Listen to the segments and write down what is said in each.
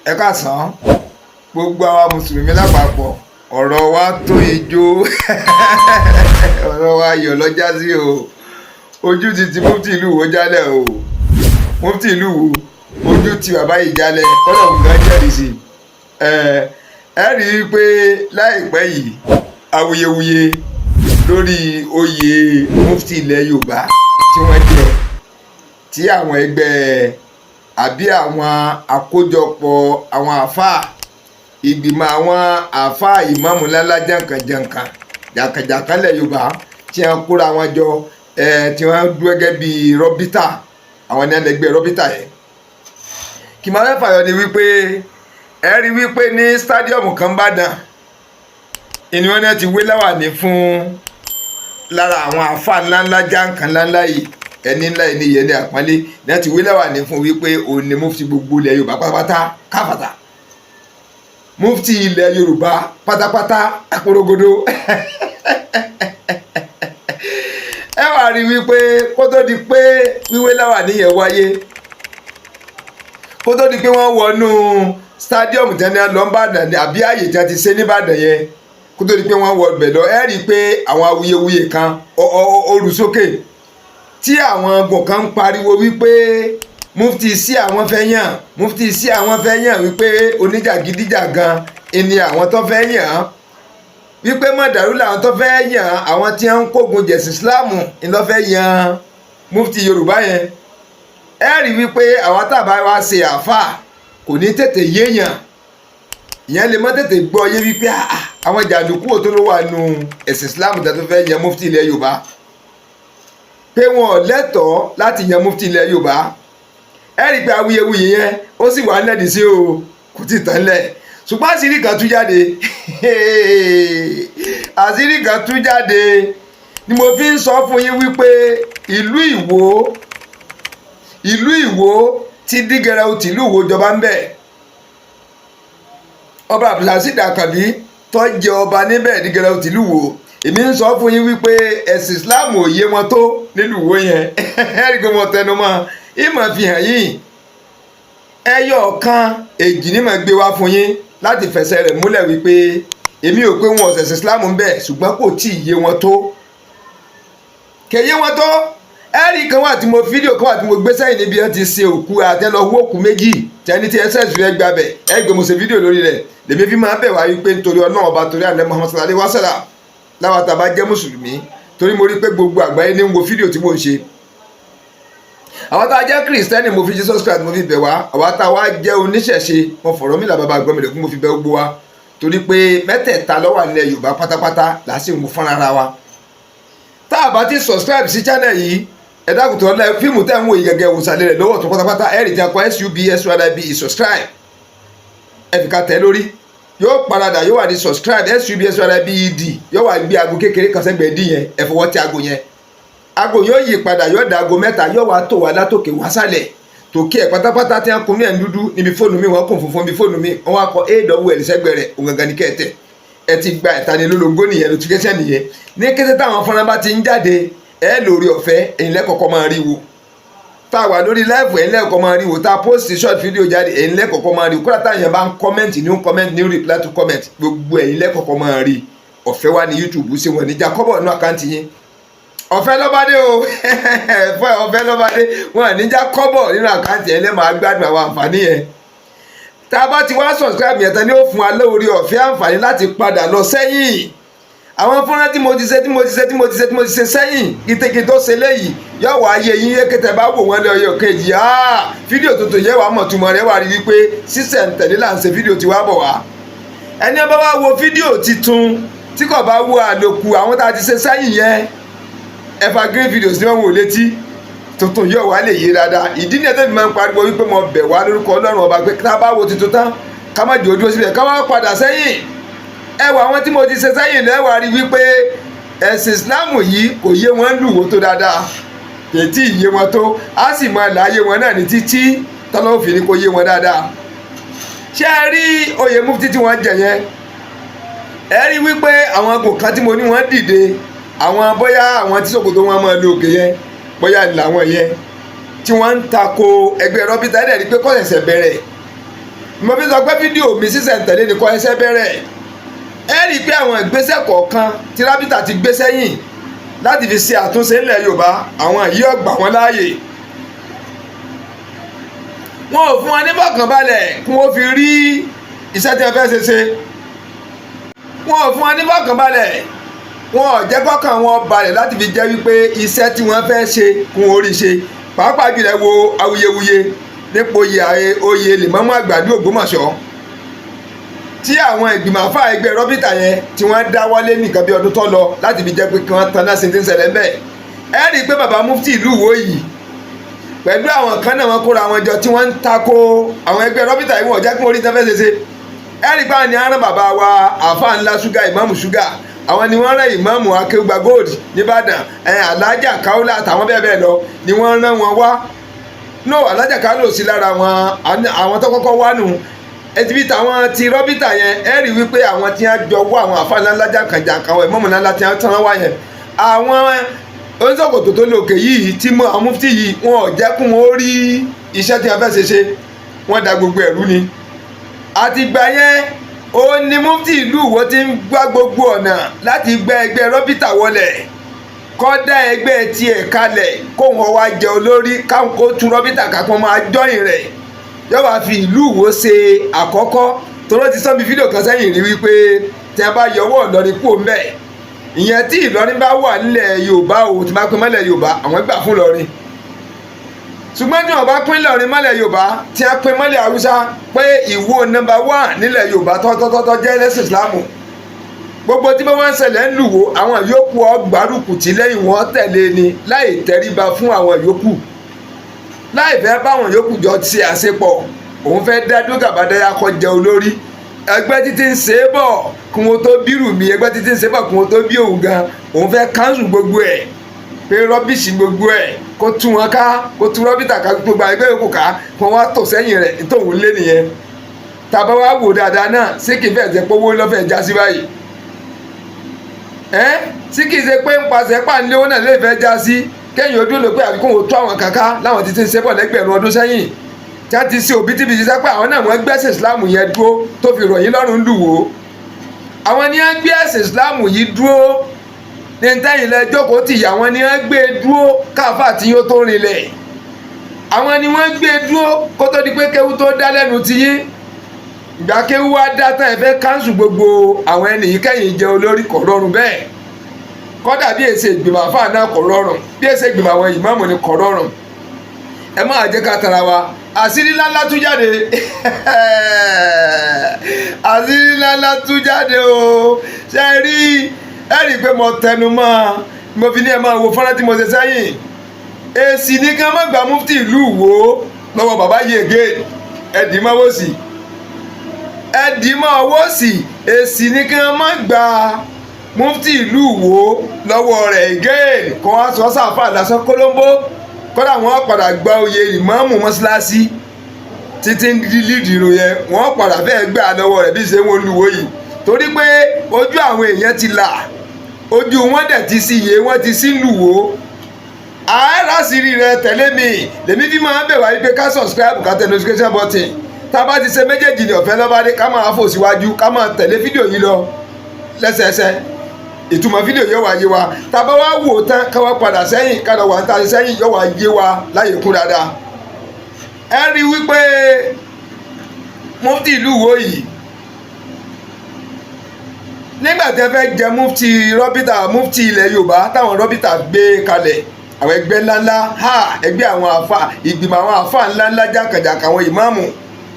Ẹ káàsán, gbogbo àwa mùsùlùmí lápapọ̀. Ọ̀rọ̀ wa tó ijó, ọ̀rọ̀ wa yọ̀ lọ́jà sí o. Ojú ti ti mufti ìlú Ìwó jálẹ̀ o. Mufti ìlú Ìwó, ojú ti bàbá yìí jálẹ̀ kọ́nà nǹkan jẹ́rìí sí. Ẹ ẹ rí i pé láìpẹ́ yìí, awuyewuye lórí oyè mufti ilẹ̀ Yorùbá tí wọ́n jẹ, tí àwọn ẹgbẹ́ àbí àwọn àkójọpọ̀ àwọn àáfàá, ìgbìmọ̀ àwọn àáfàá, ìmáàmù ńláńlá jàǹkànjàǹkàn jàǹkànjàǹkàn lẹ̀ Yorùbá tí wọ́n kóra wọn jọ, tí wọ́n dúró gẹ́gẹ́ bíi rọ́bítà, àwọn ní ẹlẹgbẹ́ rọ́bítà yẹn. Kì máa fẹ́ fàyọ ni wípé ẹ rí wípé ní stadium kan bàdàn ìní wọn náà ti wé láwàní fún lára àwọn àáfàá ńláńlá jàǹkàn ńláńlá yìí, ẹni ńlá, ẹni yẹn ní àpọ́nlé ní wọ́n ti wé láwàní fún wípé òun ni mufti gbogbo ilẹ̀ Yorùbá pátápátá káfàtà, mufti ilẹ̀ Yorùbá pátápátá àpòrògodo. Ẹ wá rí wípé kó tó di pé wíwé láwàní yẹn wáyé, kó tó di pé wọ́n wọnú stadium tí wọ́n lọ ń bàdàn àbí àyè tí wọ́n ti ṣe nìbàdàn yẹn, kó tó di pé wọ́n wọ ibẹ̀ lọ, ẹ rí i pé àwọn awuyewuye kan ó rú sókè tí àwọn ọgbọ̀n kan ń pariwo wípé mufti sí àwọn fẹ́ yàn, mufti sí àwọn fẹ́ yàn, wípé oníjàgídíjàgan ni àwọn tó fẹ́ yàn, wípé mọ̀dàrú làwọn tó fẹ́ yàn, àwọn tí wọ́n ń kógun jẹ̀sìn Islam ni ló fẹ́ yàn mufti Yorùbá yẹn. Ẹ rí wípé àwọn tábà wá ṣe àáfàá kò ní tètè yéèyàn, ìyẹn lè mọ́ tètè gbọ́ yé wípé àwọn jàǹdùkú tó ló wà nù ẹ̀sìn Islam tó fẹ́ yan mufti ilẹ̀ Yorùbá, pé wọn ò lẹ́tọ̀ọ́ láti yan mufti ilẹ̀ Yorùbá. Ẹ rí i pé awuyewuye yẹn ó sì wà lẹ́dí sí o, kò tí ì tán lẹ̀. Ṣùgbọ́n àṣírí kan tú jáde, àṣírí kan tú jáde ni mo fi ń sọ fún yín wípé ìlú Ìwó, ìlú Ìwó tí dígẹrẹ tìlú Ìwó jọba ń bẹ̀, ọba Abdulrasheed Àkànbí tó jẹ ọba níbẹ̀, dígẹrẹ tìlú Ìwó, èmi ń sọ fún yín wípé ẹ̀sìn Islam ò yé wọn tó nílùú Ìwó yẹn. Ẹ rí i pé mo tẹnu mọ́, ìmọ̀ fi hàn yín ẹyọ kan èjì ní mà gbé wá fún yín láti fẹsẹ̀ rẹ̀ múlẹ̀ wípé èmi ò pé wọn ò ṣẹ̀sìn Islam ń bẹ̀, ṣùgbọ́n kò tí ì yé wọn tó, kèyé wọn tó. Ẹ̀rí kan wà tí mo, fídíò kan wà tí mo gbé sẹ́yìn níbi ẹ ti ṣe òkú àtẹlọ́wọ́ òkú méjì tẹni tí ẹsẹ̀ fẹ́ gbabẹ̀. Ẹ gbé mo ṣe fídíò lórí rẹ̀. Lèmi fi máa bẹ̀ wá wípé nítorí Ọlọ́run Ọba, torí àná Muhammad sallallahu alaihi wasallam, láwọn tá a bá jẹ́ mùsùlùmí, torí mo rí pé gbogbo àgbáyé ní ń wo fídíò tí mò ń ṣe. Àwọn tá a jẹ́ kìrìsìtẹ́nì, mo fi Jesus Christ mo fi bẹ̀ wá. Àwọn tá a wá jẹ́ oníṣẹ̀ṣe, mo fọ̀rọ̀ mi là bàbá àgbọ̀mìlẹ̀kún mo fi bẹ̀ gbogbo wa, torí pé mẹ́tẹ̀ẹ̀ta ló wà nílẹ̀ Yorùbá pátápátá làásìkò fúnra ra wa. Tá a bá ti subscribe sí channel yìí, ẹ dákun tó lẹ fíìmù tẹ́ ń wò yìí gẹ́gẹ́ wòsàlẹ̀ rẹ̀ lọ́wọ́ tó pátápátá, ẹ rí ti akọ SUBSURIBE subscribe, ẹ fi ká tẹ̀ lórí, yóò paradà, yóò wà ní subscribe SUBSURIBED, yóò wà gbé aago kékeré kan sẹ́gbẹ̀ẹ́ dì yẹn. Ẹ fọwọ́ tẹ aago yẹn, aago yóò yí padà, yóò da aago mẹ́ta, yóò wá tó wá látòkè wá sálẹ̀. Tòkè ẹ̀ pátápátá tí wọ́n kun ní ẹ̀ ń dúdú níbi fóònù mi, wọ́n kún funfun níbi fóònù mi, wọ́n wá kọ AWL sẹ́gbẹ̀ẹ́ rẹ̀, òun gangan ní kẹ́ẹ̀tẹ̀. Ẹ ti gba ìtanilólobó nìyẹn, notification nìyẹn. Ní kété táwọn fọ́nrán bá ti ń jáde, ẹ lórí ọ̀fẹ́, ẹ̀yin lẹ́kọ̀ọ́kọ́ máa rí wo. Tá a wà lórí live, ẹ̀yin lẹ́kọ̀ọ́ máa rí wo. Tá a post short video jáde, ẹ̀yin lẹ́kọ̀ọ́kọ́ máa rí wo. Kódà táwọn yẹn bá ń comment, new comment, new reply to comment, gbogbo ẹ̀yin lẹ́kọ̀ọ́kọ́ máa rí. Ọ̀fẹ́ wá ní YouTube ṣe wọ̀n níjà kọ́bọ̀ nínú àkáǹtì yín. Ọ̀fẹ́ lọ́bàdé o, ọ̀fẹ́ lọ́bàdé, wọn níjà kọ́bọ̀ nínú àkáǹtì yẹn, lẹ́ máa gbádùn àwọn àǹfààní yẹn. Tá a bá ti wá subscribe yẹn tán ni ó fún wa lórí ọ̀fẹ́ àǹfààní láti padà lọ sẹ́yìn àwọn fọ́nrán tí mo ti ṣe, tí mo ti ṣe, tí mo ti ṣe, tí mo ti ṣe sẹ́yìn kìtìkì tó ṣe léyìí. Yóò wá yé yín yékétẹ bá wò wọ́n lé ọyọ kejì. Fídíò tuntun yẹ wàá mọ̀ túmọ̀ rẹ̀, wà rí wípé sísẹ̀ntẹ̀lé là ń ṣe fídíò tí wàá bọ̀ wá. Ẹni ọba wá wo fídíò titun tí kò bá wo àlòkù àwọn tá a ti ṣe sẹ́yìn yẹn, evergreen videos ni wọ́n wò létí, tuntun yóò wá lè yé dáadáa. Ìdí ni ẹ̀tọ́ fi máa ń pariwo wípé mo bẹ̀ wá lórúkọ Ọlọ́run Ọba pé tá a bá wo tuntun tán, ká má jò dúró síbẹ̀, ká wá padà sẹ́yìn. Ẹ wọ àwọn tí mo ti ṣe sẹ́yìn lẹ́wàá rí wípé ẹ̀sìn Islam yìí kò yé wọn lùwò tó dáadáa, kò tí ì yé wọn tó, á sì máa láyé wọn náà ní títí tọ́lọ́ òfin ni kò yé wọn dáadáa. Ṣé ẹ rí oyè mufti tí wọ́n jẹ yẹn? Ẹ rí wípé àwọn agbò kan tí mo ní wọ́n dìde, àwọn bóyá àwọn tí ṣòkòtò wọn máa lo òkè yẹn, bóyá làwọn yẹn tí wọ́n ń tako ẹgbẹ́ rọ́bìtà. Ẹ̀dẹ̀ rí pé kò ṣẹ̀ṣẹ̀ bẹ̀rẹ̀. Mo fi sọ pé fídíò mi sísẹ̀ntẹ̀lé ní kọ́ ẹsẹ̀ bẹ̀rẹ̀. Ẹ rí i pé àwọn ìgbésẹ̀ kọ̀ọ̀kan tí Rábítà ti gbé sẹ́yìn láti fi ṣe àtúnṣe ńlẹ̀ Yorùbá, àwọn yìí ò gbà wọ́n láàyè. Wọn ò fún wọn ní fọkànbalẹ̀ kí wọ́n fi rí iṣẹ́ tí wọ́n fẹ́ ṣe ṣe. Wọn ò fún wọn ní fọkànbalẹ̀, wọn ò jẹ́ kọ́kàn wọn balẹ̀ láti fi jẹ́ wípé iṣẹ́ tí wọ́n fẹ́ ṣe kí wọ́n rí ṣe. Pàápàá jùlọ, wo awuyewuye nípa oyè lèmọ́mú àgbà ní Ògbómọ̀ṣọ́ tí àwọn ìgbìmọ̀ àfáà ẹgbẹ́ rọ́bìtà yẹn tí wọ́n dáwọ́lé nìkan bí ọdún tó lọ láti fi jẹ́ pé kí wọ́n taná sí ti ń ṣẹlẹ̀ ńbẹ̀. Ẹ rí i pé bàbá mufti ìlú Ìwó yìí pẹ̀lú àwọn kan náà, wọ́n kóra wọn jọ tí wọ́n ń tako àwọn ẹgbẹ́ rọ́bìtà yìí. Wọ́n jẹ́ kí wọ́n rí tán fẹ́ ṣe ṣe. Ẹ rí i pé àwọn ni arán bàbá wa àfáà ńlá ṣúgà, ìmáàmù ṣúgà, àwọn ni wọ́n rán ìmáàmù Akéwùgbà Gold nìbàdàn, ẹ̀ alájà Kaula àtàwọn bẹ́ẹ̀ bẹ́ẹ̀ lọ ni wọ́n rán wọn wá. No, alájà Kaula ò sí lára wọn, àwọn tó kọ́kọ́ wá nù. Ẹtì tàwọn ti rọ́bìtà yẹn, ẹ rí wípé àwọn tí wọ́n jọ wá, àwọn àfáà ńláńlá jàǹkànjàǹkàn, àwọn ìmáàmù ńláńlá tí wọ́n tán wá yẹn, àwọn oníṣòkòtò tó lòkè yìí tí mú àwọn mufti yìí, wọn ò jẹ́ kí wọ́n rí iṣẹ́ tí wọ́n fẹ́ ṣe ṣe. Wọ́n da gbogbo ẹ̀rú ni. Àtìgbà yẹn, ó ní mufti ìlú Ìwó ti ń gbá gbogbo ọ̀nà láti gbá ẹgbẹ́ rọ́bìtà wọlẹ̀, kó dá ẹgbẹ́ tiẹ̀ kalẹ̀, kó wọn wá jẹ olórí, káwọn kó tú rọ́bìtà ká kó máa jọyìn rẹ̀. Yóò wá fi ìlú Ìwó ṣe àkọ́kọ́ toró ti sọ́n bí fídíò kan sẹ́yìn rí wípé tí a bá yọwọ́ Ìlọrin kúrò ńbẹ̀, ìyẹn tí Ìlọrin bá wà nílẹ̀ Yorùbá o, tí bá pín mọ́lẹ̀ Yorùbá, àwọn gbà fún Ìlọrin. Ṣùgbọ́n tí wọ́n bá pín Ìlọrin mọ́lẹ̀ Yorùbá, tí a pín mọ́lẹ̀ Haúsá, pé Ìwó number one nílẹ̀ Yorùbá tọ́tọ́tọ́tọ́ jẹ́ ẹlẹ́sìn Ìsìlámù, gbogbo tí wọ́n ń ṣẹlẹ̀ ń lùwò, àwọn yòókù ọgbàrúkù tí lẹ́yìn wọn tẹ̀lé ni, láì tẹríba fún àwọn yòókù, láì fẹ́ báwọn yòókù jọ ṣe àṣepọ̀. Òun fẹ́ dá dúkàbádáyà kó jẹ olórí ẹgbẹ́ títí ń ṣe é bọ̀ kí wọ́n tó bírù mi, ẹgbẹ́ títí ń ṣe é bọ̀ kí wọ́n tó bí òun gan. Òun fẹ́ cancel gbogbo ẹ̀, pé rubbish gbogbo ẹ̀, kó tú wọn ká, kó tú rọ́bìtà ká, gbogbo ẹgbẹ́ yòókù ká, kí wọ́n wá tò sẹ́yìn rẹ̀. Tóun lé nìyẹn. Tàbá wá wò dáadáa náà, sí kìí fẹ́ jẹ́ pé owó lọ́fẹ̀ẹ́ já sí báyìí ẹ́? Sí kìí ṣe pé ń pasẹ̀ pàǹlé owó náà lè fẹ́ já sí kẹ́yìn ojú ló pé àbí kóun tó àwọn kàkà láwọn títí ń ṣe bọ̀ lẹ́gbẹ̀rún ọdún sẹ́yìn tí a ti ṣe òbítíbitì sẹ́ pé àwọn náà wọ́n gbẹ́sìn Islam yẹn dúró tó fi ròyìn lọ́rùn lù wò. Àwọn ni wọ́n gbé ẹ̀sìn Islam yìí dúró ní tẹ́yìn lẹ jókòó tì. Àwọn ni wọ́n gbé dúró káfà tí yóò tó rinlẹ̀. Àwọn ni wọ́n gbé dúró kó tó di pé kéwú tó dá lẹ́nu ti yín. Ìgbà kéwú wá dá tán, ẹ fẹ́ cancel gbogbo àwọn ẹnì yìí kẹ́yìn jẹ́ olórí. Kò rọrùn bẹ́ẹ̀. Kọ́dà bí èsè ìgbìmọ̀ àfáà náà kò rọrùn, bí èsè ìgbìmọ̀ àwọn ìmáàmù ni kò rọrùn. Ẹ máa jẹ́ ká tara wa. Àṣírí ńláńlá tú jáde, àṣírí ńláńlá tú jáde o. Ṣe rí ẹ rí i pé mo tẹnu mọ́, mo fi ní ẹ máa wo fọ́nrán tí mo ṣe sẹ́yìn. Èsì ní kí wọ́n má gba mufti ìlú Ìwó lọ́wọ́ bàbá yìí again. Ẹ dì í mọ́wọ́ sí, ẹ dì í mọ́ ọwọ́ sí. Èsì ní kí wọ́n má gba mufti ìlú Ìwó lọ́wọ́ rẹ̀ again, kó wá sọ sáfà lásán kólóńbó. Kódà wọ́n padà gba oyè ìmáàmù mọ́ṣáláṣí títí lídìí irun yẹn, wọ́n padà fẹ́ẹ́ gbà lọ́wọ́ rẹ̀ bí ṣe ń wọ́n lùwọ́ yìí, torí pé ojú àwọn èèyàn ti là, ojú wọn dẹ̀ ti sí iye wọ́n ti sí lùwọ́. Àárásìírí rẹ tẹ̀lé mi. Lèmi fi máa ń bẹ̀ wá wípé ká subscribe, ká tẹ notification button. Tá a bá ti ṣe méjèèjì ní ọ̀fẹ́ lọ́bàdé, ká máa fò síwájú, ká máa tẹ̀lé fídíò yìí lọ lẹ́sẹẹsẹ. Ìtumọ̀ fídíò yóò wá yé wa. Tá a bá wá wò tán, ká wá padà sẹ́yìn, ká lọ wà ń ta sẹ́yìn, yóò wá yé wa láyè kún dáadáa. Ẹ rí wípé mufti ìlú Ìwó yìí, nígbà tí ẹ fẹ́ jẹ mufti rọ́bìtà, mufti ilẹ̀ Yorùbá táwọn rọ́bìtà gbé kalẹ̀, àwọn ẹgbẹ́ ńláńlá ha, ẹgbẹ́ àwọn àfa, ìgbìmọ̀ àwọn àfa ńláńlá jàǹkàjàǹkà, àwọn ìmáàmù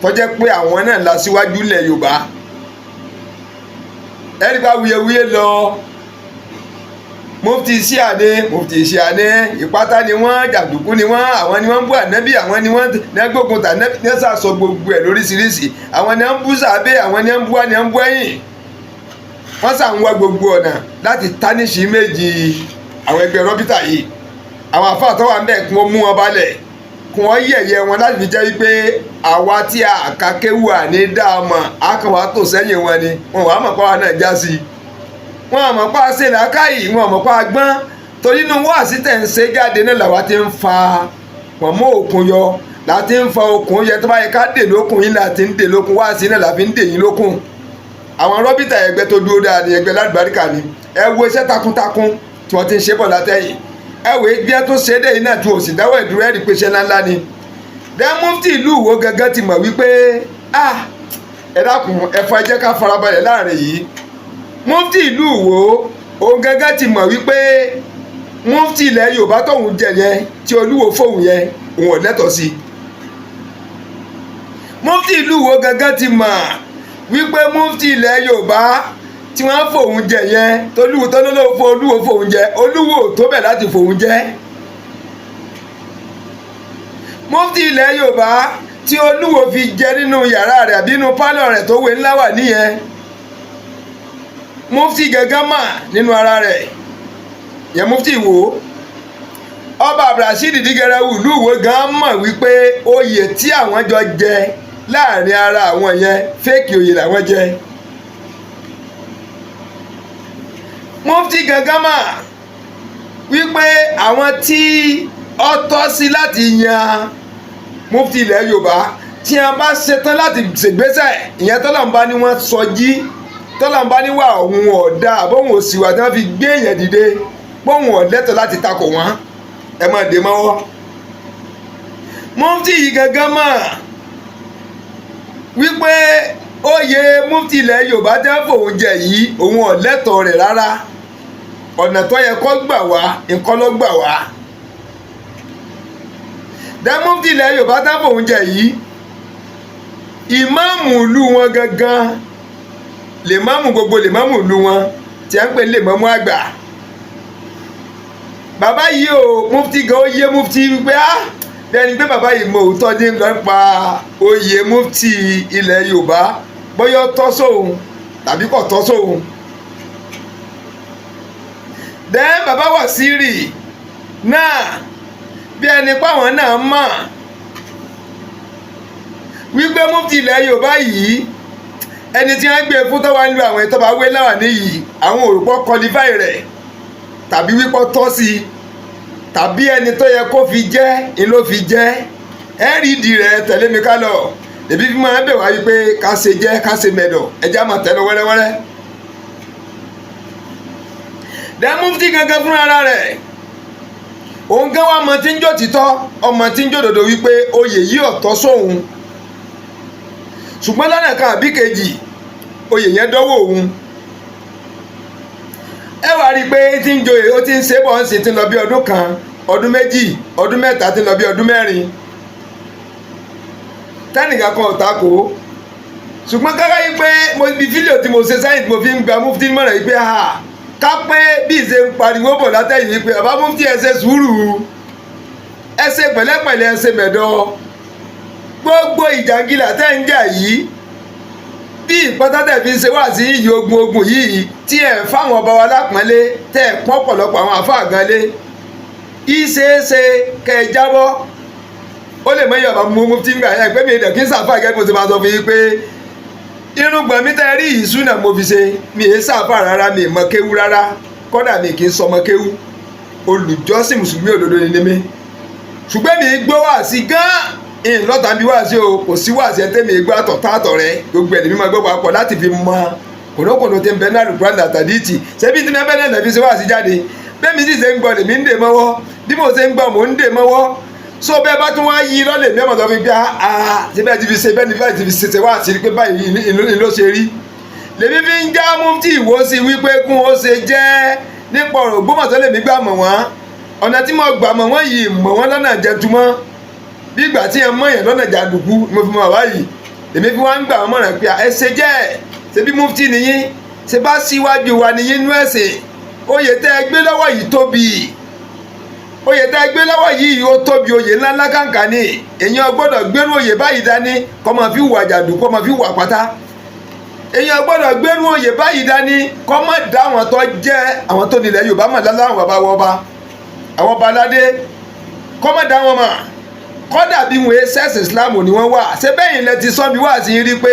tó jẹ́ pé àwọn náà la síwájú ilẹ̀ Yorùbá, ẹ̀rí bá wuyewuye lọ. Mufti ṣíàní, mufti ṣíàní, ìpátá ni wọ́n, jàǹdùkú ni wọ́n, àwọn ni wọ́n ń bú ànábì, àwọn ni wọ́n ní gbógun tà ànábì, ní sàsọ gbogbo ẹ̀ lóríṣiríṣi, àwọn ni wọ́n ń bú sàbẹ̀, àwọn ni wọ́n ń bú wá, ni wọ́n ń bú ẹ̀yìn. Wọ́n sà ń wá gbogbo ọ̀nà láti tarnish image àwọn ẹgbẹ́ rọ́bìtà yìí. Àwọn àfáà tó wà ń bẹ̀, kí wọ́n mú wọn balẹ̀, kí wọ́n yẹ̀yẹ́ wọn, láti fi jẹ́ wípé àwa tí a kà kéwù àní dá a mọ̀, á kàn wá tò sẹ́yìn wọn ni. Wọn wàá mọ̀ pé àwa náà já sí i, wọn àmọ̀ pa ṣe làákàyè, wọn àmọ̀ pa gbọ́n, torí inú wáàsí tẹ̀ ń ṣe jáde náà làwa ti ń fa pọ̀nmọ́ òkun yọ. Láti ń fa okùn yẹ tó bá yẹ ká dè lókun yín, láti ń dè lókun wá sí náà láfi ń dè yín lókun. Àwọn rọ́bìtà ẹgbẹ́ tó dúró dáa ní ẹgbẹ́ lálùbáríkà ni. Ẹ wo iṣẹ́ takuntakun tí wọ́n ti ń ṣe bọ̀ látẹ̀yìn. Ẹ wò bí ẹ tó ṣe é dé yìí náà tí o sì dáwọ́ ìdúró, ẹ̀rí pé iṣẹ́ ńláńlá ni. Then mufti ìlú Ìwó gangan ti mọ̀ wípé, ah, ẹ dákun, ẹ fa jẹ́ ká farabalẹ̀ láàrin yìí. Mufti ìlú Ìwó òun gangan ti mọ̀ wípé mufti ilẹ̀ Yorùbá tóun jẹ yẹn, tí Olúwo fóun yẹn, òun ò lẹ́tọ̀ọ́ sí. Mufti ìlú Ìwó gangan ti mọ̀ wípé mufti ilẹ̀ Yorùbá tí wọ́n fòun jẹ yẹn, tolúwo tolólówó fún Olúwo fòun jẹ, Olúwo tó bẹ̀ láti fòun jẹ. Mufti ilẹ̀ Yorùbá tí Olúwo fi jẹ nínú yàrá rẹ̀ àbí nínú pálọ̀ rẹ̀ tó wé ńlá wà níyẹn, mufti gangan mà nínú ara rẹ̀ yẹn. Mufti Ìwó, ọba Abdulrasheed Dígẹrẹwù ìlú Ìwó gan mọ̀ wípé oyè tí àwọn jọ jẹ láàrin ara àwọn yẹn, fake oyè làwọn jẹ. Mufti gangan mà wípé àwọn tí ó tọ́ sí láti yan mufti ilẹ̀ Yorùbá, tí wọ́n bá ṣetán láti ṣègbésẹ̀ ìyẹn, tọ́lọ́mbá ni wọ́n sọ jí, tọ́lọ́mbá ní wà òun ọ̀dà àbóhùn òsìwà tí wọ́n fi gbé èèyàn dìde, bóhùn ọ̀lẹ́tọ̀ láti takò wọ́n, ẹ má dé mọ́wọ́. Mufti yìí gangan mọ̀ wípé oyè mufti ilẹ̀ Yorùbá tẹ́ fòun jẹ yìí, òun ọ̀lẹ́tọ̀ rẹ̀ rárá. Ọ̀nà tó yẹ kó gbà wá nǹkan ló gbà wá. Dẹ́ mufti ilẹ̀ Yorùbá tẹ́ fòun jẹ yìí, ìmáàmù ìlú wọn gangan, lèmáàmù gbogbo lèmáàmù ìlú wọn tí a ń pè ní lèmáàmù àgbà, bàbá yìí o, mufti gan ó yé mufti wípé á bẹ́ẹ̀ni pé bàbá yìí mọ òótọ́ ní nípa oyè mufti ilẹ̀ Yorùbá, bóyá ó tọ́ sóun tàbí kò tọ́ sóun. Then bàbá Wàsíìrì náà, bí ẹni páwọn náà mọ̀ wípé mufti ilẹ̀ Yorùbá yìí, ẹni tí wọ́n gbé fún tọ́wá nílò àwọn ìtọ́ba wé láwà níyì, àwọn òrùpọ̀ qualify rẹ̀ tàbí wípé tọ́ sí i tàbí ẹni tó yẹ kó fi jẹ́ ń ló fi jẹ́. Ẹ rí ìdí rẹ̀, tẹ̀lé mi ká lọ. Èbí fi máa ń bẹ̀ wá wípé ká ṣe jẹ́, ká ṣe mẹ̀dọ̀, ẹjẹ́ á máa tẹ̀lé wẹ́rẹ́wẹ́rẹ́. Dẹ́ mufti gangan fúnra ara rẹ̀, òun gan wa mọ tí ń jó títọ́, ọmọ tí ń jó dòdò, wípé oyè yìí ọ̀tọ̀ sóhun, ṣùgbọ́n lọ́nà kan àbí kejì, oyè yẹn dọ́wọ́ òun. Ẹ wá rí i pé tí ń joyè, ó ti ń ṣe bọ̀ ń ṣe, ti ń lọ bí ọdún 1, ọdún 2, ọdún 3, ti ń lọ bí ọdún 4, tẹ́nìkan kan ò takò. Ṣùgbọ́n kára yìí pé mo bí fídíò tí mo ṣe sẹ́yìn tí mo fi ń gba mufti mọ̀ràn yìí pé ha ká pé bí ìṣe ń pariwo bọ̀ látẹ̀yìn yìí pé bàbá mufti, ẹ ṣe sùúrù, ẹ ṣe pẹ̀lẹ́pẹ̀lẹ́, ẹ ṣe mẹ̀dọ̀. Gbogbo ìjàngilà tẹ́ ń jà yìí, bí ìpátá fi ń ṣe wá sí iyì ogun ogun yìí, tí ẹ̀ fáwọn ọba wa lápọ́nlé, tẹ́ ẹ̀ pọ́n pọ̀lọpọ̀ àwọn àfáà gan lé, ìṣeéṣe kẹ́ ẹ jábọ́. Ó lè mọ iye ọba mú mufti ń gbà ẹ pé mi kí n sàfà gẹ́gẹ́ bí mo ti máa sọ fún yín pé irùngbọ̀n mi tẹ́ rí yìí, súnà mo fi ṣe. Mi èé sàfà rárá, mi mọ kéwú rárá, kọ́dà mi kì í sọmọ kéwú. Olùjọ́sìn mùsùlùmí òdodo ni mí, ṣùgbọ́n mi gbọ́ wá sí gan-an ìlọ́ta bí wá sí o. Kò sí wá sí ẹ tẹ́mi gbọ́ àtọ̀ tààtọ̀ rẹ, gbogbo ẹ̀ lèmi máa gbọ́ papọ̀ láti fi mọ kònókònó tí ń bẹ náà lùkúrán àtàdíìtì. Ṣebí tí mẹ́fẹ́ náà lẹ́fi ṣe wá sí jáde bẹ́ẹ̀ mi sì ṣe ń gbọ́, lèmi ń dè mọ́wọ́. Bí mo ṣe ń gbọ́, mò ń dè mọ́wọ́. So bẹ́ẹ̀ bá tún wá yí lọ́lẹ̀ mi, ọmọ tó fi gbé a ṣe bẹ́ẹ̀ ti fi ṣe bẹ́ẹ̀ ni báyìí ti fi ṣe wá sí pé báyìí ló ṣe rí, lèmi fi ń já mufti Ìwó sí wípé kún ó ṣe jẹ́ nípa ọ̀rọ̀ Ògbómọ̀ṣọ́. Lèmi gbà mọ̀ wọ́n, ọ̀nà tí mo gbà mọ̀ wọ́n yìí, mọ̀ wọ́n lọ́nà jẹtumọ́, bí ìgbà tí ẹ mọ̀ yẹn lọ́nà jàǹdùkú mo fi mọ̀ wá yìí. Lèmi fi wá ń gbà wọ́n mọ̀ràn pé ẹ ṣe jẹ́, ṣe bí mufti nìyí, ṣe bá síwájú wa nìyí nú ẹ̀sìn. Oyè tẹ́ ẹ gbé lọ́wọ́ yìí tóbi, oyè tẹ́ ẹ gbé lọ́wọ́ yìí ó tóbi, oyè ńláńlá kàǹkà ni. Èèyàn gbọ́dọ̀ gbérú oyè báyìí dání kó máa fi hùwà jàǹdùkú, kó máa fi hùwà pátá. Èèyàn gbọ́dọ̀ gbérú oyè báyìí dání kó má dá àwọn tó jẹ́ àwọn tó nílẹ̀ Yorùbá mọ̀ lálẹ́, àwọn bàbá wọn ọba, àwọn ọba aládé, kó má dá wọn mọ̀, kọ́dà bí wọn sẹ́sì Islam ni wọ́n wà. Ṣé bẹ́yìn lẹ ti sọ bí wà sí rí pé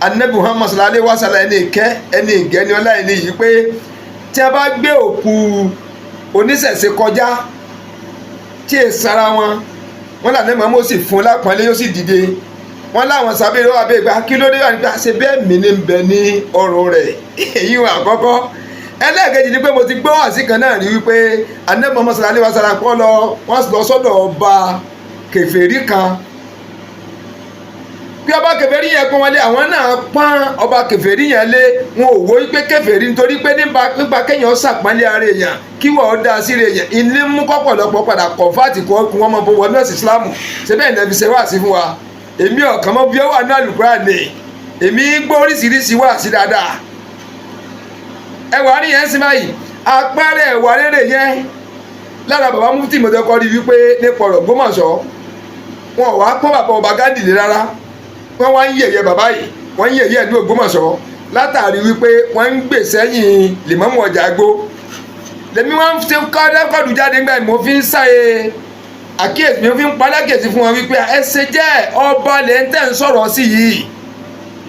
Anabi Muhammad sallallahu alaihi wasallam, ẹni ìkẹ́, ẹni ìgẹ́ ni ọlá ẹni yìí, pé tí a bá gbé òkú oníṣẹ̀ṣe kọjá tí è sara wọn, Wọ́n là ní mọ́mọ́ sì fún lápọ́nlé, yóò sì dìde. Wọ́n láwọn sábẹ́ lọ́wọ́ abẹ́ ìgbà, kí ló dé wà nípa ṣe bẹ́ẹ̀ mí ní bẹ ní ọrùn rẹ̀. Èyí wọn àkọ́kọ́. Ẹlẹ́ẹ̀kejì ni pé mo ti gbọ́ wàásì kan náà rí wípé Ànábì Muhammad sallallahu alaihi wasallam kọ́ lọ, wọ́n lọ sọ́dọ̀ ọba kèfèrí kan, pé ọba kèfèrí yẹn pọ́n wọn lé, àwọn náà pọ́n ọba kèfèrí yẹn lé. Wọn ò wo pé kèfèrí, nítorí pé nípa kéèyàn ṣàpọ́nlé ara èèyàn, kí wọ́n dá sí èèyàn, ilé mú kọ́pọ̀lọpọ̀ padà convert kọ́ kí wọ́n mọ bó wọnú ẹ̀sìn Islam. Ṣé bẹ́ẹ̀ ní ṣe wá sí fún wa? Èmi ọ̀kan mọ́ bí ó wà ní Àlùkùránì. Èmi gbọ́ oríṣiríṣi wá sí dáadáa. Ẹwà rí yẹn sí báyìí, àpẹẹrẹ ẹwà rere yẹn lára bàbá mufti mọ̀tẹ́kọ́ rí wípé nípa ọ̀rọ̀ Ògbómọ̀ṣọ́, wọn ò wá pọ́n bàbá ọba Ghandi lé rárá. Wọ́n wá ń yẹ̀yẹ́ bàbá yìí, wọ́n ń yẹ̀yẹ́ ìlú Ògbómọ̀ṣọ́ látàrí wípé wọ́n ń gbè sẹ́yìn lèmọ́mù ọjà àgbo. Lèmi wọ́n ń ṣe kọ́dù jáde nígbà mo fi ń sáyé àkíyèsí, mi fi ń palákìyèsí fún wọn wípé ẹ ṣe jẹ́ ọba lẹ́ ń tẹ̀ ń sọ̀rọ̀ sí yìí.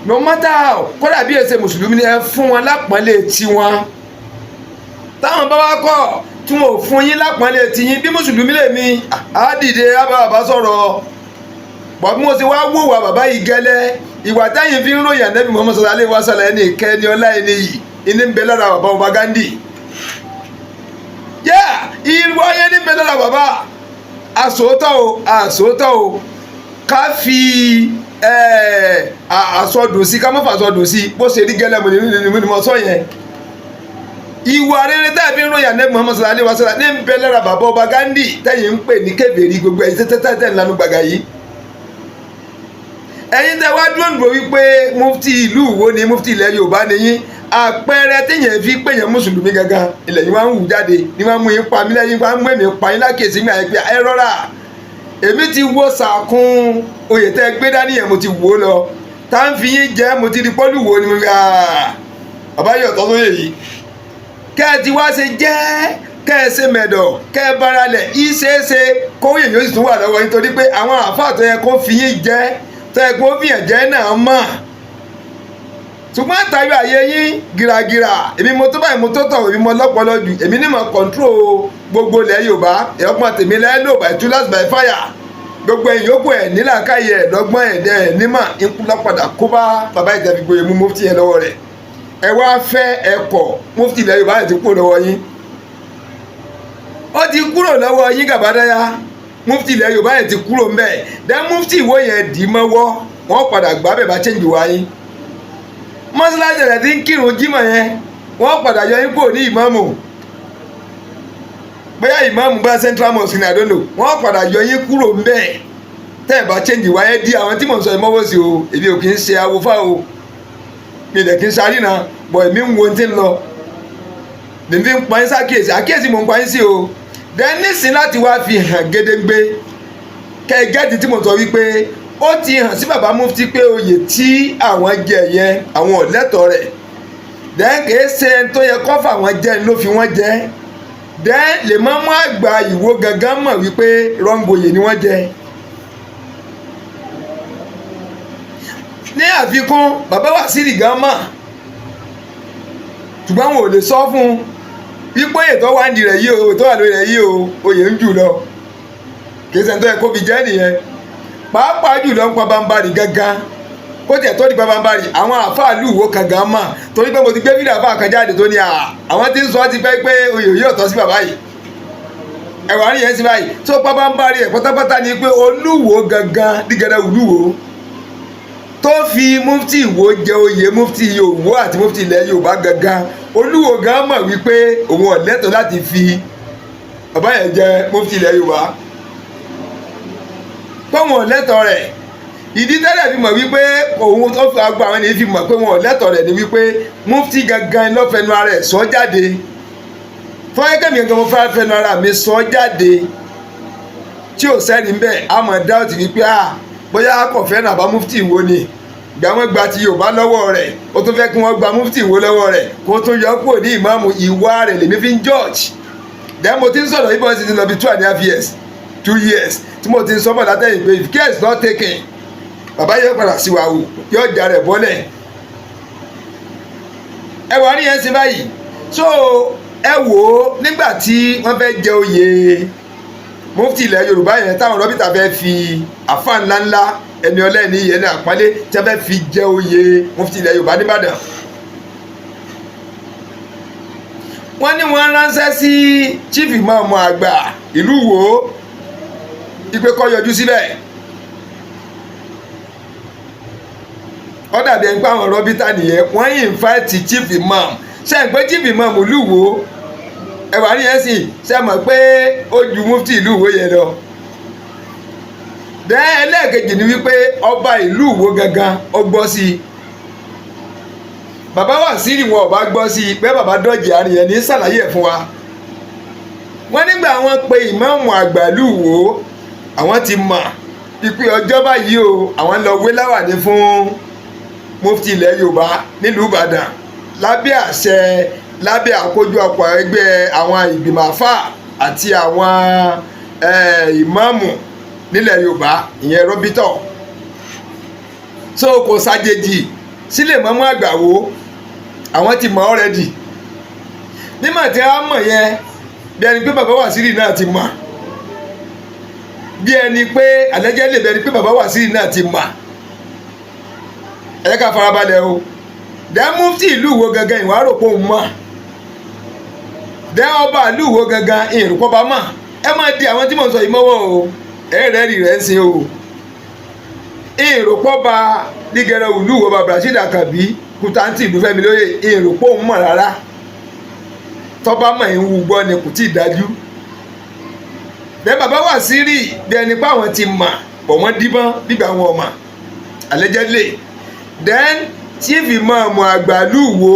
No matter how, kódà bí èsè mùsùlùmí ni, ẹ fún wọn lápọ́nlé tiwọn. Táwọn bá wá kọ̀ tí wọn ò fún yín lápọ́nlé tiyín, bí mùsùlùmí lèmi á dìde, á bá bàbá sọ̀rọ̀ bọ̀. Bí mo ṣe wá wò wá bàbá yìí gẹ́lẹ́, ìwà táyìn fi ń ròyìn Ànábì Muhammad sallallahu alaihi wasallam, ẹni ìkẹ́ ni ọlá ẹni yìí ìní ń bẹ lára bàbá ọba Ghandi. Yá ìwà yẹn ní ń bẹ lára bàbá. Àsòótọ́ o, àsòótọ́ o, ká fi àsọdùn sí, ká má fàsọdùn sí. Bó ṣe rí gẹ́lẹ́ mo ní mo sọ yẹn. Ìwà rere tá a fi ń ròyìn Ànábì Muhammad sallallahu alaihi wasallam ní ń bẹ lára bàbá ọba Ghandi tẹ́yìn ń pè ní kèfèrí. Gbogbo ẹ̀yin tẹ́tẹ́tẹ́ ńlanu gbàgà yìí, ẹ̀yin tẹ́ wá dúró dúró wípé mufti ìlú Ìwó ni, mufti ilẹ̀ Yorùbá ni yín, àpẹẹrẹ téèyàn fi pè yẹn mùsùlùmí gangan ilẹ̀ yìí wá ń wù jáde ní wọ́n mú yín pa mí lẹ́yìn, wọ́n mú èmi pa yín lákèsí gbà yẹn pé ẹ rọra. Èmi ti wo sàkún oyè tẹ́ gbé dání yẹn, mo ti wò ó lọ tá ń fi yín jẹ́, mo ti di pọ́lù wo ni mo fi bàbá yọ̀ tọ́ sóyè yìí. Kẹ́ ẹ ti wá ṣe jẹ́, kẹ́ ẹ ṣe mẹ̀dọ̀, kẹ́ ẹ bára lẹ̀ ìṣeéṣe kóyè yóò sì tún wà lọ́wọ́ yín, torí pé àwọn àáfàá tó yẹ kó fi yín jẹ́, tó yẹ kó fi yàn jẹ́ náà mọ̀. Ṣùgbọ́n àtàyọ àyè yín gìràgìrà, èmi mo tó báyìí, mo tó tọ̀, èmi mo lọ́pọlọ jù, èmi ní mo control gbogbo ilẹ̀ Yorùbá, ẹ̀ọ́pọ̀n tèmi lẹ́ lò by two by fire. Gbogbo ẹ̀yìn yòókù ẹ̀ nílàákàyè, ẹ̀ lọ́gbọ́n, ẹ̀ ẹ̀ nímọ̀ lọ́padà kó bá bàbá ìjẹ́bi gboyè mú mufti yẹn lọ́wọ́ rẹ̀. Ẹ wá fẹ́ ẹ̀kọ́ mufti ilẹ̀ Yorùbá yẹn ti kúrò lọ́wọ́ yín, ó ti kúrò lọ́wọ́ yín gàbádáyà. Mufti ilẹ̀ Yorùbá yẹn ti kúrò ńbẹ̀. Dẹ́ mufti Ìwó yẹn dì í mọ́wọ́, wọ́n padà gbá bẹ̀ bá change wá yín. Mọ́sálásí rẹ̀ ti ń kírun jímọ̀ yẹn, wọ́n padà yọ yín kúrò ní ìmáàmù, bóyá ìmáàmù bá Central Mosque ní, I don't know. Wọ́n padà yọ yín kúrò ńbẹ̀ tẹ́ ẹ̀ bá change wá yẹn. Di àwọn tí mò ń sọ ìmọ̀wọ́ sí o. Èmi ò kì í ṣe awofá o, mi dẹ̀ kì í ṣàrìnà bọ̀. Èmi ń wo ti ń lọ, lèmi fi ń pa yín sákìyèsí, àkíyèsí mò ń pa yín sí o. Then nísìn láti wá fi hàn gédéǹgbé kẹ́ ẹ gẹ́tì tí mo sọ wípé ó ti hàn sí bàbá mufti pé oyè tí àwọn jẹ yẹn, àwọn ò lẹ́tọ̀ọ́ rẹ̀. Then kìí ṣe ẹni tó yẹ kọ́fà wọn jẹ́ ló fi wọ́n jẹ́. Then lè mọ́ mú àgbà Ìwó gangan mọ̀ wípé rọ́ǹgòyè ni wọ́n jẹ. Ní àfikún, bàbá Wàsílì gan mọ̀, ṣùgbọ́n wọn ò lè sọ fún un wípé ètò wà ní rẹ̀ yìí o, ètò wà lórí rẹ̀ yìí o, oyè ń jù lọ, kì í ṣe tó yẹ kó fi jẹ́ nìyẹn. Pàápàá jùlọ ń pa bambarì gangan, kó tiẹ̀ tó di pa bambarì, àwọn àáfàá lùwọ́ kan gan mọ̀, torí pé mo ti gbé fídíò àáfàá kan jáde tó ní àwọn tí ń sọ ti pẹ́ pé oyè yóò tọ́ sí bàbá yìí. Ẹ̀wà rí yẹn sí báyìí tó pa bambarì ẹ̀ pátápátá ni pé Olúwo gangan dígẹdẹ Olúwo tó fi mufti Ìwó jẹ oyè mufti Ìwó àti mufti ilẹ̀ Yorùbá gangan, Olúwo gan mọ̀ wípé òun ò lẹ́tọ̀ọ́ láti fi bàbá yẹn jẹ mufti ilẹ̀ Yorùbá, pé òun ò lẹ́tọ̀ọ́ rẹ̀. Ìdí tẹ́lẹ̀ fi mọ̀ wípé òun tó fi agbo àwọn ènìyàn fi mọ̀ pé wọn ò lẹ́tọ̀ọ́ rẹ̀ ni wípé mufti gangan ló fẹnu ara ẹ̀ sọ jáde. Fọyẹ́kẹ́mi gangan mo fẹ́ fẹnu ara mi sọ jáde tí ò sẹ́ni ń bẹ̀, á mọ̀ dáwọ̀tì wípé à bóyá kò fẹ́ràn àbá mufti Ìwó ni. Ìgbà wọn gba ti Yorùbá lọ́wọ́ rẹ̀, ó tún fẹ́ kí wọ́n gba mufti Ìwó lọ́wọ́ rẹ̀, kó tún yọ kúrò ní ìmáàmù. Ìwà rẹ̀ lèmi fi ń judge. Then mo ti ń sọ̀rọ̀ ibọn sì ti lọ bí 2.5 years, 2 years tí mo ti ń sọ́mọ̀ látẹ̀yìn pé if care is not taken, bàbá yóò padà sí wa wò, yóò já rẹ̀ bọ́lẹ̀. Ẹ wà ní yẹn sí báyìí. So ẹ wò ó, nígbà tí wọ́n fẹ́ jẹ oyè Mufti ilẹ̀ Yorùbá yẹn táwọn rọ́bìtà fẹ́ fi àfa ńláńlá, ẹni ọlẹ́ni yẹn ní àpọ́nlé, tí wọ́n fẹ́ fi jẹ oyè mufti ilẹ̀ Yorùbá nìbàdàn. Wọ́n ní wọ́n ránṣẹ́ sí chief imam àgbà ìlú Ìwó ìpè kó yọjú síbẹ̀. Ó dàbí ẹni pé àwọn rọ́bìtà nìyẹn, wọ́n invite chief imam. Ṣe ń pé chief imam ìlú Ìwó ẹwà ní yẹn sì ṣe mọ̀ pé ó ju mufti ìlú Ìwó yẹn lọ. Dẹ́ ẹlẹ́ẹ̀kejì ni wípé ọba ìlú Ìwó gangan ó gbọ́ sí i. Bàbá Wàsíìrì wọn ọba gbọ́ sí i pé bàbá dọ́jì àárín yẹn ní sàlàyé ẹ̀ fún wa. Wọ́n nígbà wọ́n pe ìmáàmù àgbà ìlú Ìwó, àwọn ti mọ̀ pípé ọjọ́ báyìí o, àwọn lọ wé láwàní fún mufti ilẹ̀ Yorùbá nílùú Ìbàdàn lábẹ́ àṣẹ, lábẹ́ àkójọpọ̀ ẹgbẹ́ àwọn ìgbìmọ̀ àfà àti àwọn ìmáàmù nílẹ̀ Yorùbá, ìyẹn rọ́bítọ̀. So kò ṣàjèjì sílẹ̀ mọ́mú àgbà wo, àwọn ti mọ̀ already. Nígbà tí a mọ̀ yẹn, bí ẹni pé bàbá Wàsíìrì náà ti mọ̀, bí ẹni pé àlẹ́jẹ́ lè bí ẹni pé bàbá Wàsíìrì náà ti mọ̀. Ẹ jẹ́ ká farabalẹ̀ o. Dẹ́ mufti ìlú Ìwó gangan ìwà rò pé òun mọ̀. Dẹ́ ọba ìlú Ìwó gangan ìrùkọ́ba mọ̀. Ẹ máa di àwọn tí mò ń sọ yìí mọ́wọ́ o, ẹ rẹ́rì rẹ̀ ń sin o. Ìrùkọ́ba nígẹrẹ ìlú Ìwó, bàbá Rasheed Àkànbí Kútàǹtì ìlú Fẹ́mi lóye, ìrùpọ̀ òun mọ̀ rárá. Tọ́ba mọ̀ ń wú gbọ́ ni kò tí ì dájú. Dẹ́ bàbá Wàsíìrì bí ẹni pé àwọn ti mọ̀ pọ̀, wọ́n díbọ́n bígbà wọn mọ̀ allegedly. Then chief imam àgbà ìlú Ìwó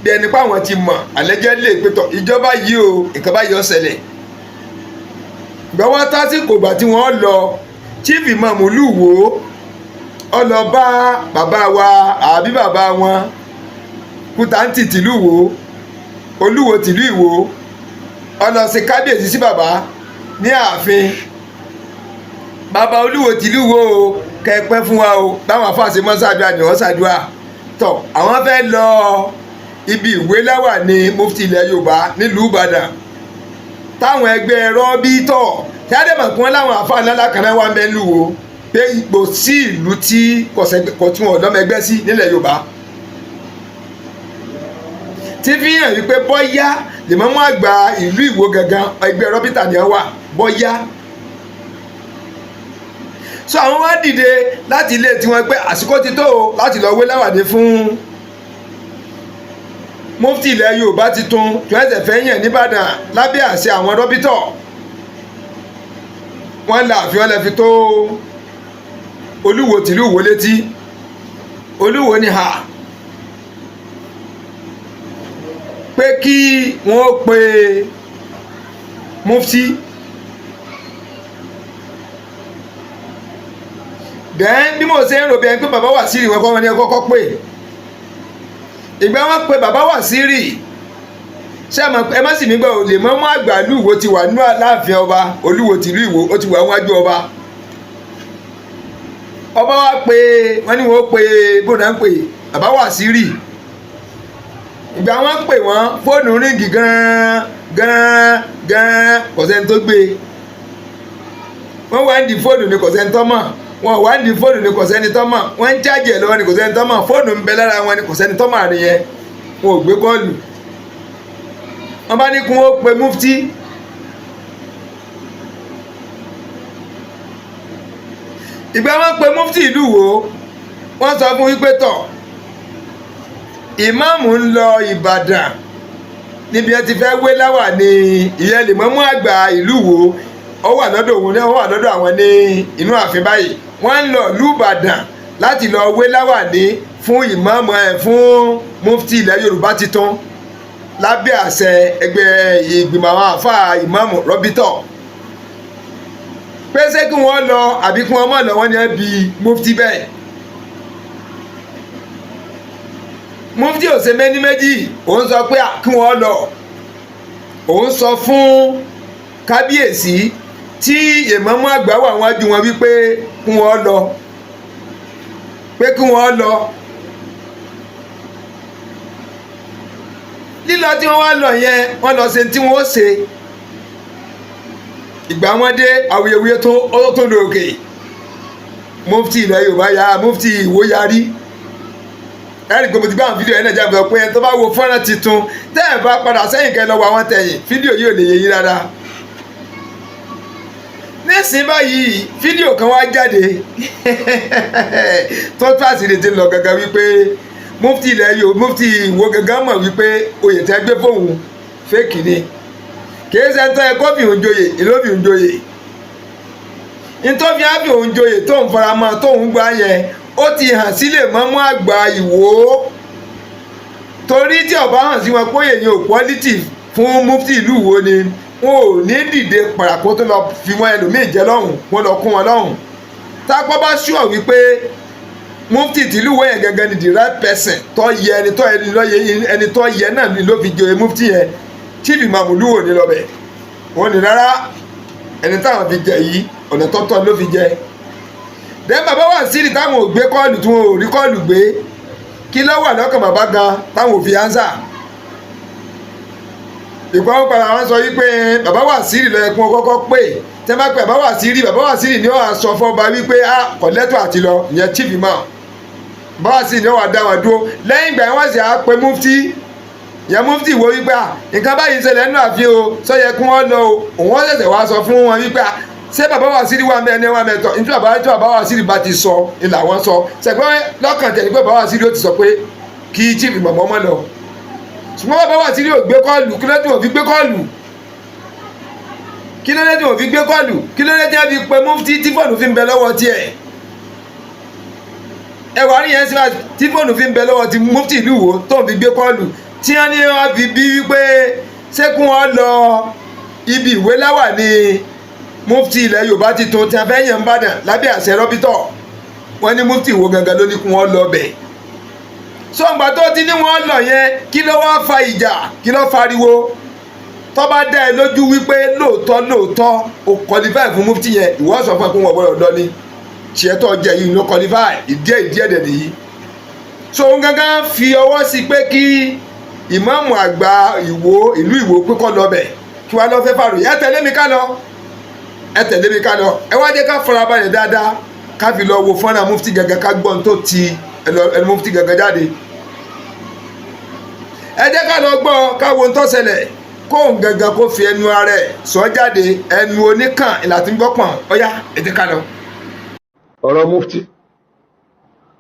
bí ẹni pé àwọn ti mọ̀ allegedly pé tọ̀ ìjọba yìí o, nǹkan báyìí ó ṣẹlẹ̀. Gbọ́wọ́ tásìkò ìgbà tí wọ́n lọ, chief imam ìlú Ìwó ó lọ bá bàbá wa àbí bàbá wọn Kútàǹtì tìlú Ìwó, Olúwo tìlú Ìwó. Ó lọ ṣe kábíyèsí sí bàbá ní ààfin. Bàbá Olúwo tìlú Ìwó o, kẹpẹ́ fún wa o. Báwọn afáàṣe mọ́ ṣàdúrà ni wọ́n ṣàdúrà tọ̀. Àwọn fẹ́ lọ ibi ìwé láwà ní mufti ilẹ̀ Yorùbá nílùú Ìbàdàn táwọn ẹgbẹ́ rọ́bítọ̀ tí adébọ̀ kí wọ́n láwọn àfáà ńlá kan náà wà ń bẹ́ lù wò pé ipò sí ìlú tí kò tí wọn ọ̀dọ́mọ ẹgbẹ́ sí nílẹ̀ Yorùbá, tí fi hàn wípé bọ́yá lèmọ́mú àgbà ìlú Ìwó gangan ẹgbẹ́ rọ́bítà ni wọ́n wà bọ́yá. So àwọn wá dìde láti ilé tiwọn pé àsìkò ti tó o láti lọ wé láwàdí fún mufti ilẹ̀ Yorùbá titun tí wọ́n ṣẹ̀ṣẹ̀ fẹ́ yàn nìbàdàn lábẹ́ àṣẹ àwọn rọ́bítọ̀. Wọ́n la àfihàn lẹ́ fi tó Olúwo tìlú Ìwó létí. Olúwo ní ha pé kí wọ́n pe mufti. Then bí mo ṣe ń rò bí ẹni pé bàbá Wàsíìrì wọn kọ́ wọn ní ẹ kọ́kọ́ pè. Ìgbà wọn pe bàbá Wàsíìrì, ṣé ẹ má sì mí gbọ́, lè mọ́ mọ́ àgbà ìlú Ìwó ti wà nínú láàfin ọba Olúwo tìlú Ìwó, ó ti wà níwájú ọba. Ọba wa pé wọ́n ní wọ́n pe bóńdà ń pè bàbá Wàsíìrì. Ìgbà wọn pè wọ́n, fóònù ríǹgì gan-an gan-an gan-an, kò sẹ́ni tó gbé e. Wọ́n wá ń di fóònù ní kò sẹ́ni tó mọ̀, wọ́n wá ń di fóònù ní kò sẹ́ni tó mọ̀, wọ́n ń chájì ẹ̀ lọ́wọ́ ní kò sẹ́ni tó mọ̀, fóònù ń bẹ lára wọn ní kò sẹ́ni tó mọ̀ àárín yẹn, wọn ò gbé kọ́ọ̀lù. Wọ́n bá ní kí wọ́n pe mufti. Ìgbà wọn pe mufti ìlú Ìwó, wọ́n sọ fún wípé tọ̀ ìmáàmù ń lọ Ìbàdàn níbi ẹ ti fẹ́ wé láwà ní ìyẹn lèmọ́mú àgbà ìlú Ìwó, ó wà lọ́dọ̀ òun náà, ó wà lọ́dọ̀ àwọn ní inú ààfin báyìí. Wọ́n ń lọ ìlú Ìbàdàn láti lọ wé láwà ní fún ìmáàmù ẹ̀ fún mufti ilẹ̀ Yorùbá titun lábẹ́ àṣẹ ẹgbẹ́ ìgbìmọ̀ àwọn àfáà ìmáàmù rọ́bítọ̀, pé ṣé kí wọ́n lọ àbí kí wọ́n má lọ. Wọ́n ní ẹ bi mufti bẹ́ẹ̀. Mufti ò ṣe méní méjì, òun sọ pé kí wọ́n lọ. Òun sọ fún kábíyèsí tí ìmáàmù àgbà wà wájú wọn wípé kí wọ́n lọ, pé kí wọ́n lọ. Lílọ tí wọ́n wá lọ yẹn, wọ́n lọ ṣe tí wọ́n ó ṣe. Ìgbà wọn dé, awuyewuye tó ó tó lóòkè. Mufti ilẹ̀ Yorùbá ya, Mufti Ìwó yarí. Ẹ̀rí pé mo ti gbá àwọn fídíò yẹn náà jáde pé ẹni tó bá wo fọ́nrán tuntun, tẹ́ ẹ̀ bá padà sẹ́yìn kẹ́ lọ wo àwọn tẹ̀yìn, fídíò yìí ò lè yé yín dáadáa. Nísìnyí báyìí, fídíò kan wá jáde tó tó àṣírí ti lọ gangan wípé Mufti ilẹ̀ Yorùbá, Mufti Ìwó gangan mọ̀ wípé oyè tẹ́ gbé fóun, fake ni, kìí ṣe ń tọ́ ẹ kó fi òun joyè ìlú fi òun joyè. Ntọ́fi á fi òun joyè tó ń faramọ́ tó ń gbà yẹn, ó ti hàn sílẹ̀ mọ́mú àgbà Ìwó, torí tí ọba hàn sí wọn pé èyàn ò quality fún Mufti ìlú Ìwó ni, wọn ò ní dìde pàràkó tó lọ fi wọn ẹlòmíì jẹ lọ́hùn, wọn lọ kún wọn lọ́hùn. Tápọ́ bá ṣùọ̀ wípé Mufti tìlú Ìwó yẹn gangan ni the right person tó yẹ, ẹni tó ẹni tó yẹ náà ló fi joyè Mufti yẹn, Chief Imam Olúwo ní lọ bẹ̀. Wọn ní rárá, ẹni táwọn fi jẹ yìí, ọ̀nà tọ́tọ́ ló fi jẹ. Dẹ́ bàbá wà sílì táwọn ò gbé call, tí wọn ò rí call gbé, kí ló wà lọ́kàn bàbá gan táwọn ò fi answer ìgbà? Padà wọn sọ wípé bàbá wà sílì lọ ẹkún kọ́kọ́ pè. Tẹ́ bá pè bàbá wà sílì, bàbá wà sílì ni ó wà sọ fọba wípé a kò lẹ́tọ̀ àti lọ, ìyẹn Chief Imam. Bàbá wà sílì ni ó wà dá wọn dúró. Lẹ́yìn ìgbà yẹn, wọ́n sì á pe Mufti ìyẹn, Mufti Ìwó, wípé à nǹkan báyìí ṣẹlẹ̀ nínú ààfin o, sọ yẹ kí wọ́n lọ o. Òun wọ́n ṣẹ̀ṣẹ̀ wá sọ fún wọn wípé à ṣé bàbá Wàsílì wà mẹ́rin wà mẹ́tọ̀ nítorí bàbá tí bàbá Wàsílì bá ti sọ ni làwọn sọ. Ṣẹ̀gbọ́n lọ́kàn tẹ̀ ní pé bàbá Wàsílì ó ti sọ pé kí Chief Imam ọmọ lọ, ṣùgbọ́n bàbá Wàsílì ò gbé call. Kí ló dé tí wọ́n fi gbé call? Kí ló dé tí wọ́n fi gbé call? Kí ló dé tí wọ́n fi pe Mufti tí fóònù fi ń bẹ lọ́wọ́ tiẹ̀? Ẹ wà ní yẹn síbá tí fóònù fi ń bẹ lọ́wọ́ ti Mufti ìlú Ìwó tó ń fi gbé call, tí wọ́n ní wọ́n fi bí wípé ṣé kí wọ́n lọ ibi ìwé láwà ní Mufti ilẹ̀ Yorùbá ti tun tí a fẹ́ yàn ń bàdàn lábẹ́ àṣẹ rọ́bítọ̀. Wọ́n ní Mufti Ìwó gangan ló ní kí wọ́n lọ bẹ̀. Sọ̀ǹgbà tó ti ní wọ́n lọ yẹn, kí ló wá fa ìjà? Kí ló fariwo? Tó bá dá ẹ lójú wípé lóòótọ́ lóòótọ́ o qualify fún Mufti yẹn, ìwọ sọ fún ẹ pé wọn gbọ́dọ̀ lọ ní tiẹ̀ tó jẹ yìí ló qualify. Ìdí ẹ̀ ìdí ẹ̀ dẹ̀ nìyí. So òun gangan fi ọwọ́ sí pé kí ìmáàmù àgbà Ìwó, ìlú Ìwó, pé kó lọ bẹ̀. Kí wàá lọ fẹ́ fàrò? Ẹ tẹ̀lé mi ká lọ, ẹ tẹ̀lé mi ká lọ. Ẹ wá jẹ́ ká farabalẹ̀ dáadáa, ká fi lọ wo fọ́nrán Mufti gangan, ká gbọ́n tó ti ẹnu Mufti gangan jáde. Ẹ jẹ́ ká lọ gbọ́, ká wo ohun tó ṣẹlẹ̀, kóun gangan kó fi ẹnu ara ẹ̀ sọ jáde. Ẹnu oníkàn ìlà tí ń gbọ́ pọ̀n. Ọ̀yá, ẹ jẹ́ ká lọ. Ọ̀rọ̀ Mufti,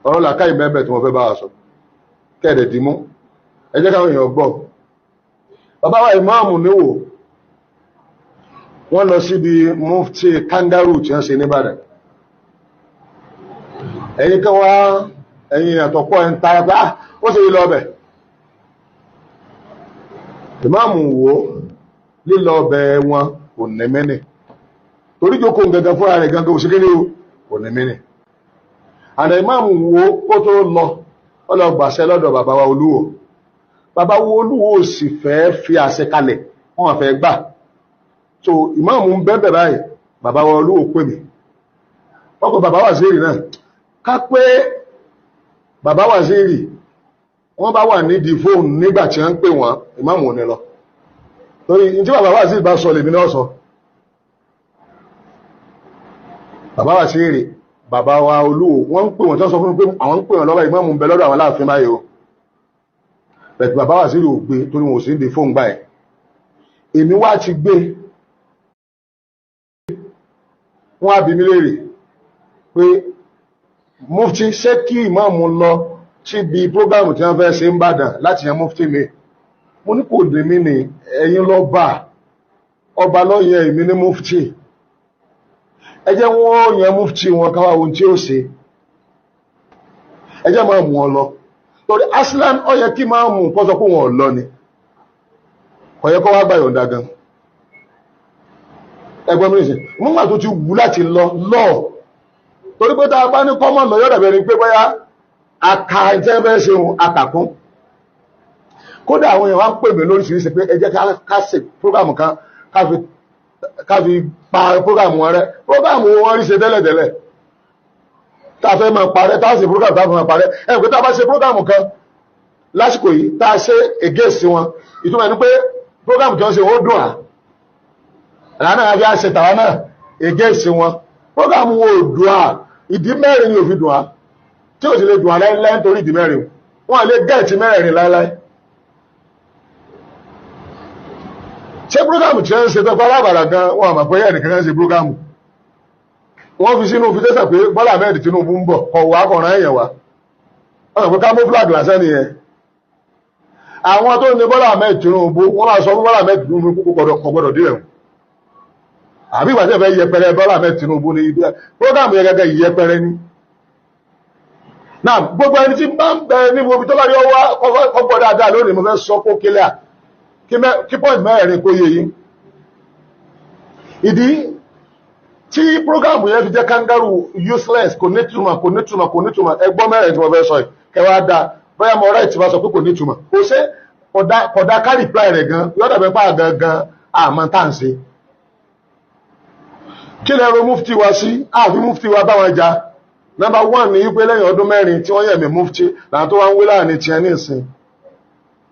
ọ̀rọ̀ làákàyè mẹ́mẹ́ tí wọ́n fẹ́ bá wa sọ kẹ́ẹ̀dẹ̀ dìímú. Ẹ jẹ́ káwọn èèyàn gbọ́. Bàbá wa ìmáàmù níwò, wọ́n lọ síbi Mufti kangaroo tí wọ́n ṣe nìbàdàn. Ẹ̀yin kan wá, ẹ̀yin àtọ̀pọ̀ ẹ̀ ń tara pé ó sì lọ ọbẹ̀. Ìmáàmù wo lílọ ọbẹ̀ wọn kò ní mẹ́nì, torí jókòó gangan fúnra rẹ̀ gangan òṣèkéde o, kò ní mẹ́nì. Àná ìmáàmù wo kó tó lọ, ó lọ gbàṣẹ lọ́dọ̀ bàbá wa Olúwo. Bàbá wa Olúwo sì fẹ́ fi àṣẹ kalẹ̀, wọ́n fẹ́ gbà. So ìmáàmù ń bẹ́ẹ̀ báyìí, bàbá wa Olúwo pè mí, wọ́n kọ bàbá Wàzírí náà ká pé bàbá Wàzírí wọ́n bá wà nídìí fóònù nígbà tí wọ́n ń pè wọ́n. Ìmáàmù ò ní lọ, torí ní tí bàbá Wàzírí bá sọ lèmi náà sọ. Bàbá Wàzírí, bàbá wa Olúwo, wọ́n ń pè wọ́n, tí wọ́n sọ fún mi pé àwọn ń pè wọ́n lọ́wọ́, ìmáàmù ń bẹ lọ́dọ̀ àwọn láàfin báyìí o. Bẹ̀tẹ̀ bàbá Wàzírí ò gbé, torí wọn ò sí ní fóònù gbà ẹ̀. Èmi wá ti gbé. Wọ́n á bi mí léèrè pé Mufti, ṣé kí ìmáàmù lọ síbi prógámù tí wọ́n fẹ́ ṣe ń bàdàn láti yan Mufti mi? Mo ní kò dé mí ní, ẹ̀yin lọ bá ọba lọ́yẹ̀, èmi ní Mufti. Ẹ jẹ́ wọ́n yan Mufti wọn, káwá ohun tí ó ṣe. Ẹ jẹ́ máa mú ọ lọ, torí aslan ó yẹ kí máa mú kó sọ pé wọn ò lọ ni, kò yẹ kó wá gbà yọ̀ǹda gan. Ẹgbọ́n mi nìsín nígbà tó ti wù láti lọ lọ, torí pé tá a bá ní kọ́mọ̀ lọ, yọ̀dà bẹ̀rẹ̀ pé bóyá aka ẹ̀jẹ̀ bẹ́ẹ̀ ṣe òun akàkún. Kódà àwọn èèyàn wá ń pè mí lóríṣiríṣi pé ẹ jẹ́ ká ṣe program kan, ká fi pa program wọn rẹ́. Program wọn rí ṣe tẹ́lẹ̀tẹ́lẹ̀ tá a fẹ́ máa parẹ́, tá a ṣe program tá a fẹ́ máa parẹ́ ẹ̀, pé tá a bá ṣe program kan lásìkò yìí, tá a ṣe against wọn, ìtumọ̀ ẹni pé program tí wọ́n ṣe ó dùn à. Àlànà àfi àṣẹ tàwa náà against wọn. Program wo dùn á? Ìdí mẹ́rin ni òfin dùn á, tí ò sì lè dùn á láéláé nítorí ìdí mẹ́rin. Wọ́n lè gẹ̀ẹ́tì mẹ́rẹ̀ẹ̀rin láéláé. Ṣé program tí wọ́n ń ṣe tọ́kọ alábàrà gan wọn àmọ̀ pé ẹnìkan kan ṣe program? Wọ́n fi sínú fitẹ́sà pé Bọ́lá Ahmed Tinubu ń bọ̀, ọ̀wọ́ akọ̀ràn ẹ̀yẹ̀ wa. Wọ́n sọ pé camouflage lásán nìyẹn. Àwọn tó ní Bọ́lá Ahmed Tinubu wọ́n máa sọ fún Bọ́lá Ahmed Tinubu kò gbọ́dọ̀ dé ẹ̀wọ̀n. Àbí ìgbà tí ẹ fẹ́ yẹpẹrẹ Bọ́lá Ahmed Tinubu ní ibi program yẹn gẹ́gẹ́ yẹpẹrẹ ni. Náà gbogbo ẹni tí bá ń bẹ ní gbogbo tó bá rí ọwọ́ ọgbọ́ dáadáa lónìí, mo fẹ́ sọ kó kílẹ̀ kí point mẹ́rin kó yé yín. Ìdí tí prógámù yẹn fi jẹ́ kangaroo useless, kò nítumọ̀, kò nítumọ̀, kò nítumọ̀. Ẹgbọ́n mẹ́rin tí mo fẹ́ sọ yìí kẹwàá da bóyá mo right bá sọ pé kò nítumọ̀, kò ṣe kódà ká reply rẹ̀ gan yọ̀dà bẹ́ẹ̀ pa gangan àmọ́ tá à ń ṣe. Kí lẹ́rọ mufti wa sí? Àfi mufti wa báwọn jà. Number one ní wípé lẹ́yìn ọdún mẹ́rin tí wọ́n yẹ̀ mí mufti, làwọn tó wá ń wé láàrin tiẹ̀ ní ìsìn,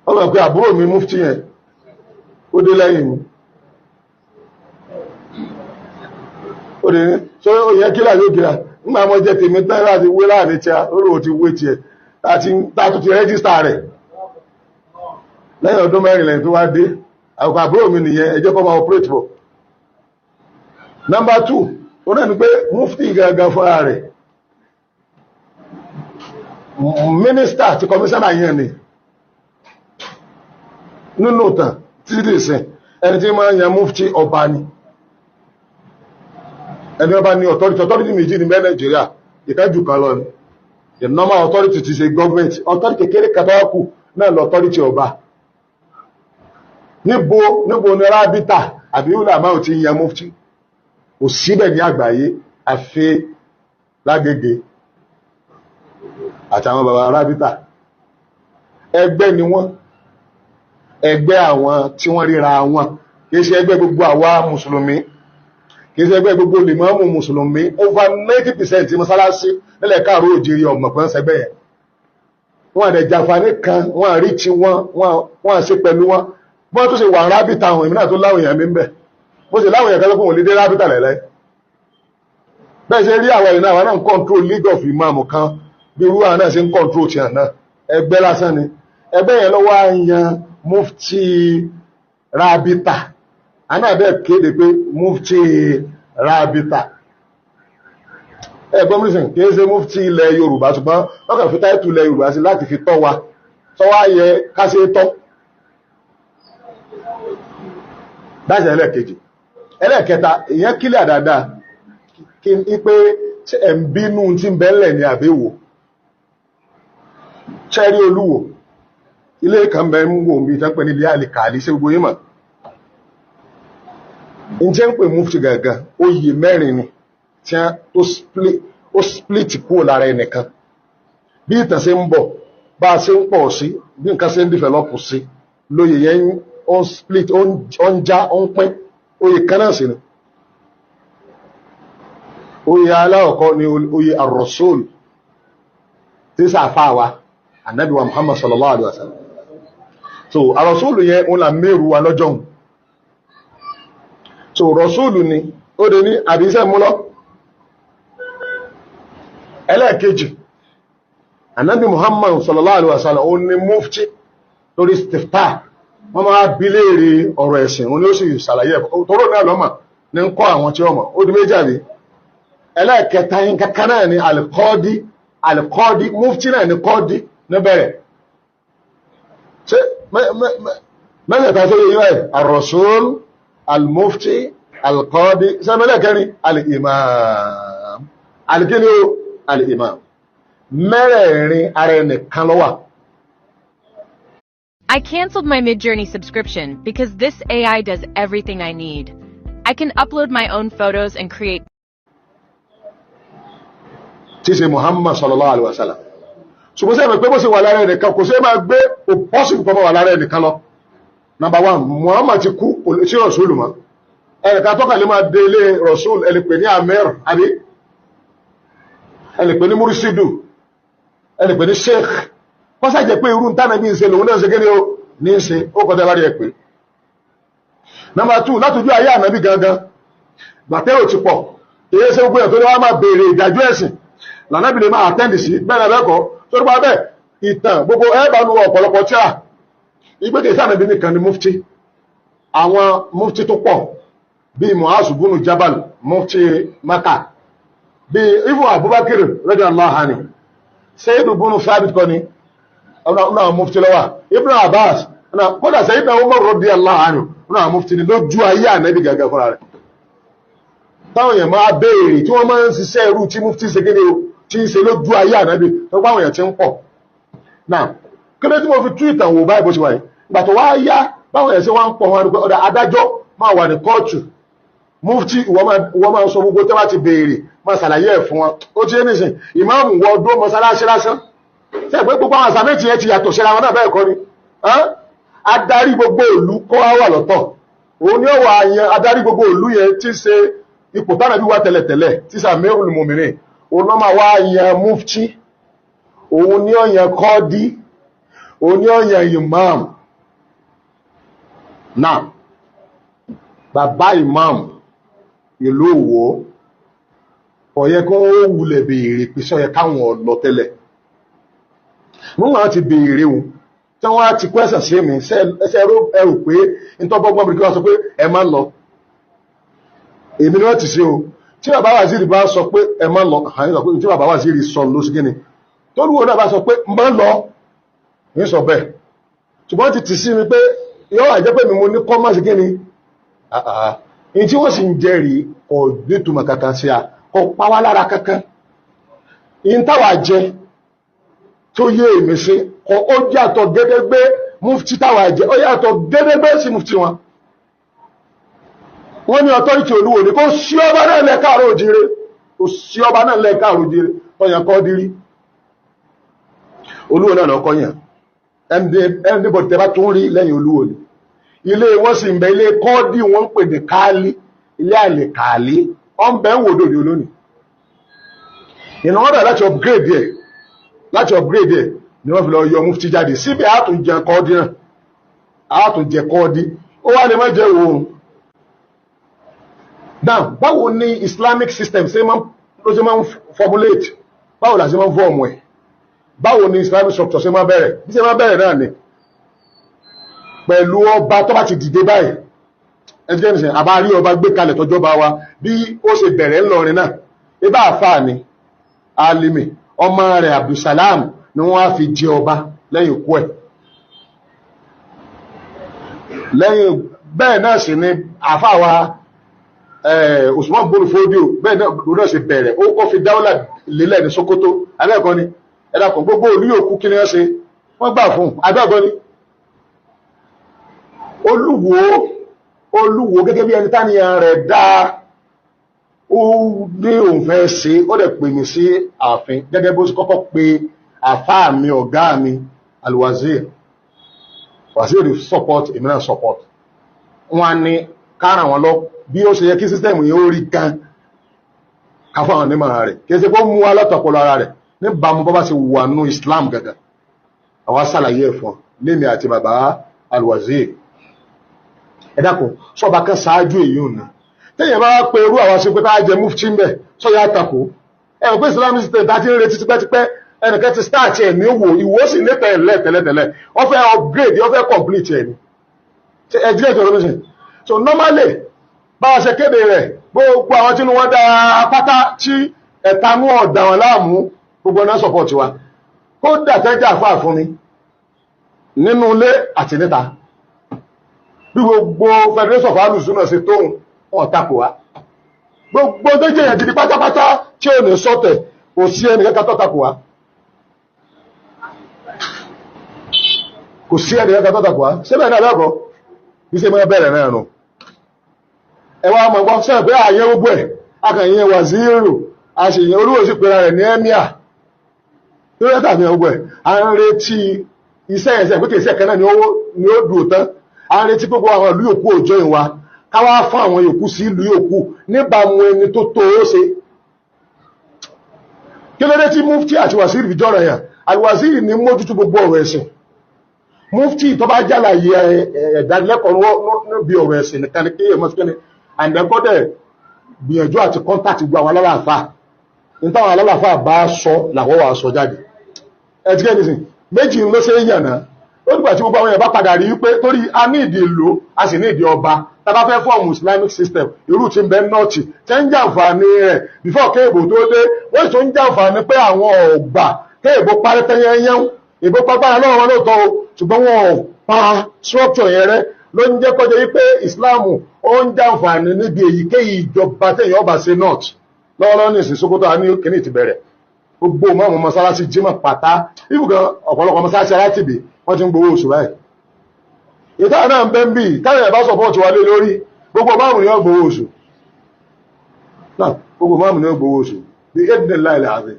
wọ́n mọ̀ pé àbúrò mi mufti yẹn ó dé lẹ́yìn mi. Ó dé ní so ó yẹ kí láàrin òkè rà nígbà mọ́ jẹ́ tèmi tán láti wé láàrin tí a ó rò ti wé tiẹ̀ láti ti rẹ́jísítà rẹ̀ lẹ́yìn ọdún mẹ́rin lẹ́yìn tó wá dé. Àwọn àbúrò mi nìyẹn, ẹ jẹ́ kó máa operate for. Number two, ó náà ní pé mufti gangan fúnra rẹ̀, mínísítà àti kọmíṣánná yẹn ni nínú ìtàn títí dì sìn, ẹni tí máa ń yan mufti ọba ni. Ẹni ọba ní authority. Authority méjì ní bẹ́ẹ̀ Nàìjíríà, ìkájù kan lọ ni. The normal authority ti ṣe government authority kékeré kàtàkù náà lọ authority ọba. Níbo níbo ni rábítà àbí ulama ò ti yan mufti? Kò síbẹ̀ ní àgbáyé, àfi lágége àtàwọn baba rábítà. Ẹgbẹ́ ni wọ́n, ẹgbẹ́ àwọn tí wọ́n ríra wọn, kìí ṣe ẹgbẹ́ gbogbo àwa mùsùlùmí, kìí ṣe ẹgbẹ́ gbogbo lèmọ́mù mùsùlùmí. Over 90% mọ́sálásí nílẹ̀ káàró òjìrì ọmọ pẹ́ ń sẹgbẹ́ yẹn. Wọ́n àdẹ̀ jàǹfààní kan, wọ́n àrí tí wọ́n àṣe pẹ̀lú wọn. Bọ́n tó ṣe wà rábítà àwọn èmi náà tó láwọn èèyàn mi ń bẹ̀, bó ṣe láwọn èèyàn kan lọ́kùnrin lè dé rábítà lẹ́lẹ́. Bẹ́ẹ̀ ṣe rí àwọn èèyàn náà, àwọn náà ń control League of Imam kan, bí irú àwọn náà ṣe ń control tiẹ̀ náà. Ẹgbẹ́ lásán ni ẹgbẹ́ yẹn lọ́wọ́ á yan mufti rábítà. Àná bẹ́ẹ̀ kéde pé mufti rábítà ẹgbọ́n mísìn kìí ṣe mufti ilẹ̀ Yorùbá, ṣùgbọ́n wọ́n kàn fi táìtù ilẹ̀ Yorùbá sí láti fi tọ́ wa, tọ́ wa yẹ ká ṣe tọ́. Dáṣẹ ẹlẹ́ẹ̀kejì. Ẹlẹ́ẹ̀kẹta, ìyẹn kílẹ̀ dáadáa kí n pé ṣé ẹ̀ ń bínú tí ń bẹ́ńlẹ̀ ní àbẹ́wò ṣẹ́rí olúwo ilé kan bẹ ń wò bí tán pè ní ilé àlìkàlì, ṣé gbogbo yín mọ̀ n jẹ́ ń pè mufti gangan? Oyè mẹ́rin ni tí ó split kúrò lára ẹnìkan. Bí ìtàn ṣe ń bọ̀, bá a ṣe ń pọ̀ sí, bí nǹkan ṣe ń develop sí, lóye yẹn ó ń split, ó ń já, ó ń pín. Oyè kan náà sì ni. Oyè aláwọ̀kọ́ ni oyè ar-Rasul, tí sàfà wa Ànábì wa Muhammad sallallahu alaihi wasallam. So ar-Rasul yẹn òun là mẹ́rù wa lọ́jọ́ òun. So Rasul ni ó dé ní àbíṣẹ́ mú lọ. Ẹlẹ́ẹ̀kejì, Ànábì Muhammad sallallahu alaihi wasallam ó ní mufti lórí stifta. Wọ́n máa bi léèrè ọ̀rọ̀ ẹ̀sìn, òun ni ó sì ṣàlàyé ẹ̀kọ́ tóró náà lọ́mọ̀ ní ń kọ́ àwọn tí ó mọ̀. Ó di méjì àbí? Ẹlẹ́ẹ̀kẹta yín kankan náà ni alikọ́ọ́dí. Alikọ́ọ́dí mufti náà ni kọ́ọ́dí níbẹ̀rẹ̀. Ṣé mẹ́tẹ̀ẹ̀ta tó yẹ yíwá ẹ̀? Ar-Rasul, al-mufti, al-qadi. Ṣé mẹ́lẹ̀kẹrin? Al-imam. Alikini o? Al-imam. Mẹ́rẹ̀ẹ̀rin ara ẹnìkan ló wà. I canceled my Midjourney subscription because this AI does everything I need. I can upload my own photos and create tí ṣe Muhammad sallallahu alaihi wasallam. Ṣùgbọ́n sẹ́yìn pé bó ṣe wà lára ẹnìkan, kò sí máa gbé, kò possible kọ́ máa wà lára ẹnìkan lọ. Number one, Muhammad ti kú, kò sí Rasul mọ́. Ẹnìkan tọ́ka lè máa délé Rasul, ẹni pè ní Amir àbí ẹni pè ní Mursidu, ẹni pè ní Sheikh. Wọ́n ṣàjẹ́ pé irú ntánà bí n ṣe lòun náà ṣe kí ni ó ní ṣe ó kọjá bá rí ẹ pé. Number 2, látọjú ayé ànábì gangan gbàtẹ́rò ti pọ̀, èyí ṣe gbogbo ẹ̀ tó ní wọ́n máa béèrè ìdájọ́ ẹ̀sìn lànàbì lè máa àtẹ́ǹdì sí bẹ́ẹ̀ náà bẹ́ẹ̀ kọ́. Tó nípa bẹ́ẹ̀ ìtàn gbogbo ẹ̀ bá nu ọ̀pọ̀lọpọ̀ tíra ìgbékè sànàbí nìkan ni mufti, àwọn mufti tó pọ̀ bíi Mu'azu bunu Jabal mufti Maka, bíi ifu Abubakar radiyallahu anhu, Sayyidu bunu Thabit kọ́ni ọ̀nà mufti lọ́wọ́, Ibn Abbas, kódà Sayyidina Umar radiyallahu anhu ọ̀nà mufti ni lójú ayé ànábì gàgà fúnra rẹ̀. Táwọn èèyàn máa béèrè tí wọ́n máa ń ṣiṣẹ́ irú tí mufti ṣe kéde o tí ń ṣe lójú ayé ànábì tó bá àwọn èèyàn ti ń pọ̀. Náà kí ló tí mo fi tú ìtàn wò báyìí bó ṣe wà yìí, ìgbà tó wá yá báwọn èèyàn ṣe wá ń pọ̀ wọn rí pé ọ̀dà adájọ́ máa wà ní kóòtù, mufti ìwọ máa sọ gbogbo tẹ́ bá ti béèrè máa ṣàlàyé ẹ̀ fún wọn. Ó ti yé nísìn, ìmáàmù wọ ọdún mọ́sálásí lásán ṣe pé gbogbo àwọn àṣà méjì yẹn ti yàtọ̀ síra wọn náà bẹ́ẹ̀ kọ́ ni. Adarí gbogbo ìlú kọ́ wá wà lọ́tọ̀, òun ni ó wà yẹn adarí gbogbo ìlú yẹn ti ṣe ipò tánàbí wà tẹ́lẹ̀tẹ́lẹ̀ tí sàmírùl mùmínìn, òun náà máa wá yan mufti, òun ni ó yan kọ́dí, òun ni ó yan imam. Náà bàbá imam ìlú Ìwó kò yẹ kó wulẹ̀ béèrè pé sọ yẹ káwọn lọ tẹ́lẹ̀. Mú wọn ti béèrè o tí wọ́n á ti kó ẹ̀sẹ̀ sí mi ẹsẹ̀ ẹrù pé ntọ́gbọ́gbọ́n mi kí wọ́n sọ pé ẹ má lọ, èmi ni wọ́n ti ṣe o. Tí bàbá waziri bá sọ pé ẹ má lọ, àyìn sọ pé tí bàbá waziri sọ ló sí kíni, tólúwo náà bá sọ pé má lọ, ní sọ bẹ́ẹ̀. Ṣùgbọ́n ti tì sí mi pé yọ wà jẹ́ pé mi mo ní kọ́ má sí kíni, ní tí wọ́n sì ń jẹ́rìí kò nítumọ̀ kankan sí a, kò pa wá lára kankan. Ní táwa jẹ tó yé èmi sí kò ó yàtọ̀ gédégbé mufti táwa jẹ ó yàtọ̀ gédégbé sí mufti wọn. Wọ́n ní ọ̀tọ́rìtì Olúwo ní kó sí ọba náà lẹ káàró òjìire, kó sí ọba náà lẹ káàró òjìire tọ́yàn kọ́ dírí. Olúwo náà lọ́kọ́ yàn ẹnibọ̀dì tẹ́ bá tún rí lẹ́yìn Olúwo ni. Ilé wọn sì ń bẹ, ilé kọ́ọ́dì wọn ń pè ní káálí, ilé àlè káálí ọ̀n bẹ́ ń wò dòdò lónìí. Ìnáwó bẹ̀rẹ̀ láti upgrade ẹ̀, láti upgrade ẹ̀ ni wọ́n fi lọ yọ mufti jáde síbẹ̀. Àtúnjẹ kọ́ọ́dì náà, àtúnjẹ kọ́ọ́dì ó wá lè má jẹ́ òun. Now, báwo ni Islamic system ṣe máa ló ṣe máa ń formulate, báwo la ṣe máa ń fọ́ọ̀mù ẹ̀, báwo ni Islamic structure ṣe máa bẹ̀rẹ̀? Bí ṣe máa bẹ̀rẹ̀ náà ni pẹ̀lú ọba tó bá ti dìde báyìí. Ẹgbẹ́ nìṣẹ́ àbá rí ọba gbé kalẹ̀ tọjọ́ bá wa bí ó ṣe bẹ̀rẹ̀ ńlọrin náà, ibà àfáà ni Alimi ọmọ rẹ̀ Abdulsalam ni wọ́n á fi jẹ ọba lẹ́yìn ikú ẹ̀. Lẹ́yìn bẹ́ẹ̀ náà sì ni àfáà wa Usman bonu Fodio bẹ́ẹ̀ náà ló náà ṣe bẹ̀rẹ̀, ó kọ́ fi dáwọ́là lélẹ̀ ní Sokoto abẹ́ẹ̀kọ́ ni. Ẹ̀dàkùn gbogbo olú yòókù kí ni wọ́n ṣe, wọ́n gbà fún abẹ́ẹ̀kọ́ ni. Olúwo Olúwo gẹ́gẹ́ bí ẹni táníyàn rẹ̀ dá, ó ní òun fẹ́ ṣe, ó dẹ̀ pè mí sí ààfin gẹ́gẹ́ bó ṣe kọ́kọ́ pe àfáà mi ọ̀gá mi Alwazir. Wazir support, èmi náà support. Wọ́n á ní kára wọn lọ bí ó ṣe yẹ kí sísítẹ̀mù yẹn ó rí gan ká fún àwọn onímọ̀ rẹ̀, kì í ṣe pé ó mú wa lọ́tọ̀pọ̀lọ ara rẹ̀ níbàámu bọ́ bá ṣe wà nù Islam gàgà. Àwa ṣàlàyé ẹ̀fọn lémi àti bàbá Alwazir. Ẹ dákun, sọba kan ṣáájú èyí ò ní téèyàn bá pe irú àwọn ṣe pé tá a jẹ mufti ń bẹ sọyà àtàkù. Ẹ rò pé Islamic system tá a ti ń retí tipẹ́tipẹ́, ẹnìkan ti start ẹ̀ ní wò ìwò sì ní tẹ̀lé tẹ́lẹ̀tẹ́lẹ̀, wọ́n fẹ́ upgrade, wọ́n fẹ́ complete ẹ̀ ní ẹ díẹ̀ tó lọ́mọṣẹ́. So normally bá a ṣe kéde rẹ̀, gbogbo àwọn tí wọ́n dá pátá tí ẹ̀tanú ọ̀dà wọn láàmú, gbogbo ọ̀nà support wa, kódà tẹ́jà fà fún mi nínú ilé àti níta, bí gbogbo Federation of Alusuna ṣe tóun wọn tako wa, gbogbo tó jẹ́ èèyàn gidi pátápátá tí ò ní sọ́tẹ̀, kò sí ẹnì kankan tó tako wa, kò sí ẹnì kankan tó tako wa. Síbẹ̀ náà bẹ́ẹ̀ kọ́ bí ṣe máa bẹ̀rẹ̀ náà nù. Ẹ wá mọ̀ gbọ́ sẹ́yìn pé àyẹ̀ gbogbo ẹ̀ akànyẹ wàzírù àṣeyẹ olúwo sì pera rẹ̀ ní ẹ́míà lórí ẹ̀ta àmì ọgbọ̀ ẹ̀. À ń retí iṣẹ́ ẹ̀sẹ̀ pé kìí ṣe ẹ̀kan náà ni ó dùn tán. À ń retí gbogbo àwọn ìlú yòókù òjò ìwà káwá fún àwọn yòókù sí ìlú yòókù níbàámu ẹni tó tó ó ṣe. Kí ló dé tí mufti àti wàzírì fi jọ̀rọ̀ yàn? Àlùwàzírì ní mójútó gbogbo ọ̀rọ̀ ẹ̀sìn, Mufti tó bá jàlàyé ẹ̀dánilẹ́kọ̀ọ́ níbi ọ̀rọ̀ ẹ̀sìn nìkan ni kí èèmọ̀ sí kíni, àǹdẹ́kọ́dẹ̀ gbìyànjú àti contact gbogbo àwọn alálàáfà. Ní táwọn alálàáfà bá sọ làwọ́ wà sọ jáde. Ẹ ti kẹ́ni sìn méjì ló ṣe é yànnà. Ó dìgbà tí gbogbo àwọn èèyàn bá padà rí wípé torí a ní ìdí ìlú, a sì ní ìdí ọba. Tá bá fẹ́ form Islamic system, irú tí ń bẹ North tẹ́ ń jàǹfààní rẹ̀ before kéèbò tó dé, wọ́n sì tún ń jàǹfààní pé àwọn ọ̀gbà kéèbò parí tẹ́yẹ́yẹ́. Ìbò pàgbára lọ́wọ́ wọn lóòótọ́ o, ṣùgbọ́n wọn ò pa structure yẹn rẹ́, ló ń jẹ́ kọjá wípé Islam ó ń jàǹfààní níbi èyíkéyìí ìjọba téèyàn ọba ṣe North. Lọ́wọ́lọ́wọ́ ní ìsìn Sókótó, a ní kíní ti bẹ̀rẹ̀, gbogbo mọ́mú mọ́sálásí jímọ̀ pátá ibùgàn, ọ̀pọ̀lọpọ̀ mọ́sálásí alátìbí, wọ́n ti ń gbowó oṣù báyìí. Ìta náà ń bẹ́ ń bì táwọn ẹ̀ bá support wa lé lórí, gbogbo mọ́mù ni wọ́n gbowó oṣù náà, gbogbo mọ́mù ni wọ́n gbowó oṣù bí édè láìlẹ̀ àti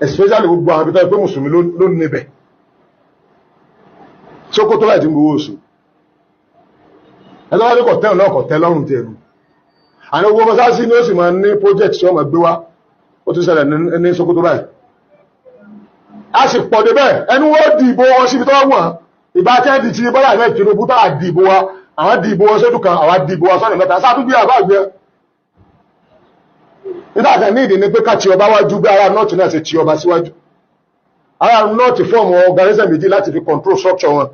especially gbogbo àwọn ibi tó yẹ pé mùsùlùmí ló níbẹ̀. Sókótó láì ti ń gbowó oṣù, ẹ̀tọ́ wá ní kọ̀ tẹ́lọ̀ náà kọ̀ tẹ́ lọ́rùn tiẹ̀ nù. Àwọn gbogbo mọ́sálásí ni ó sì máa ní project tí wọ́n máa gbé wá. Ó ti ṣẹlẹ̀ ní Sókótó báyìí, a sì pọ̀ débẹ̀. Ẹnu wọ́n dìbò wọn síbi tó wọ́n ìbá tẹ́ di ti Bọ́lá Ahmed Tinubu tá a dìbò wa, àwọn dìbò wọn sódù kan, àwa dìbò wa sọ́nà mẹ́ta sáà àbá gbé. Nígbà kan ní ìdí ni pé ká ti ọba wájú, bí ará North náà ṣe ti ọba síwájú. Ará North form organisation méjì láti fi control structure wọn.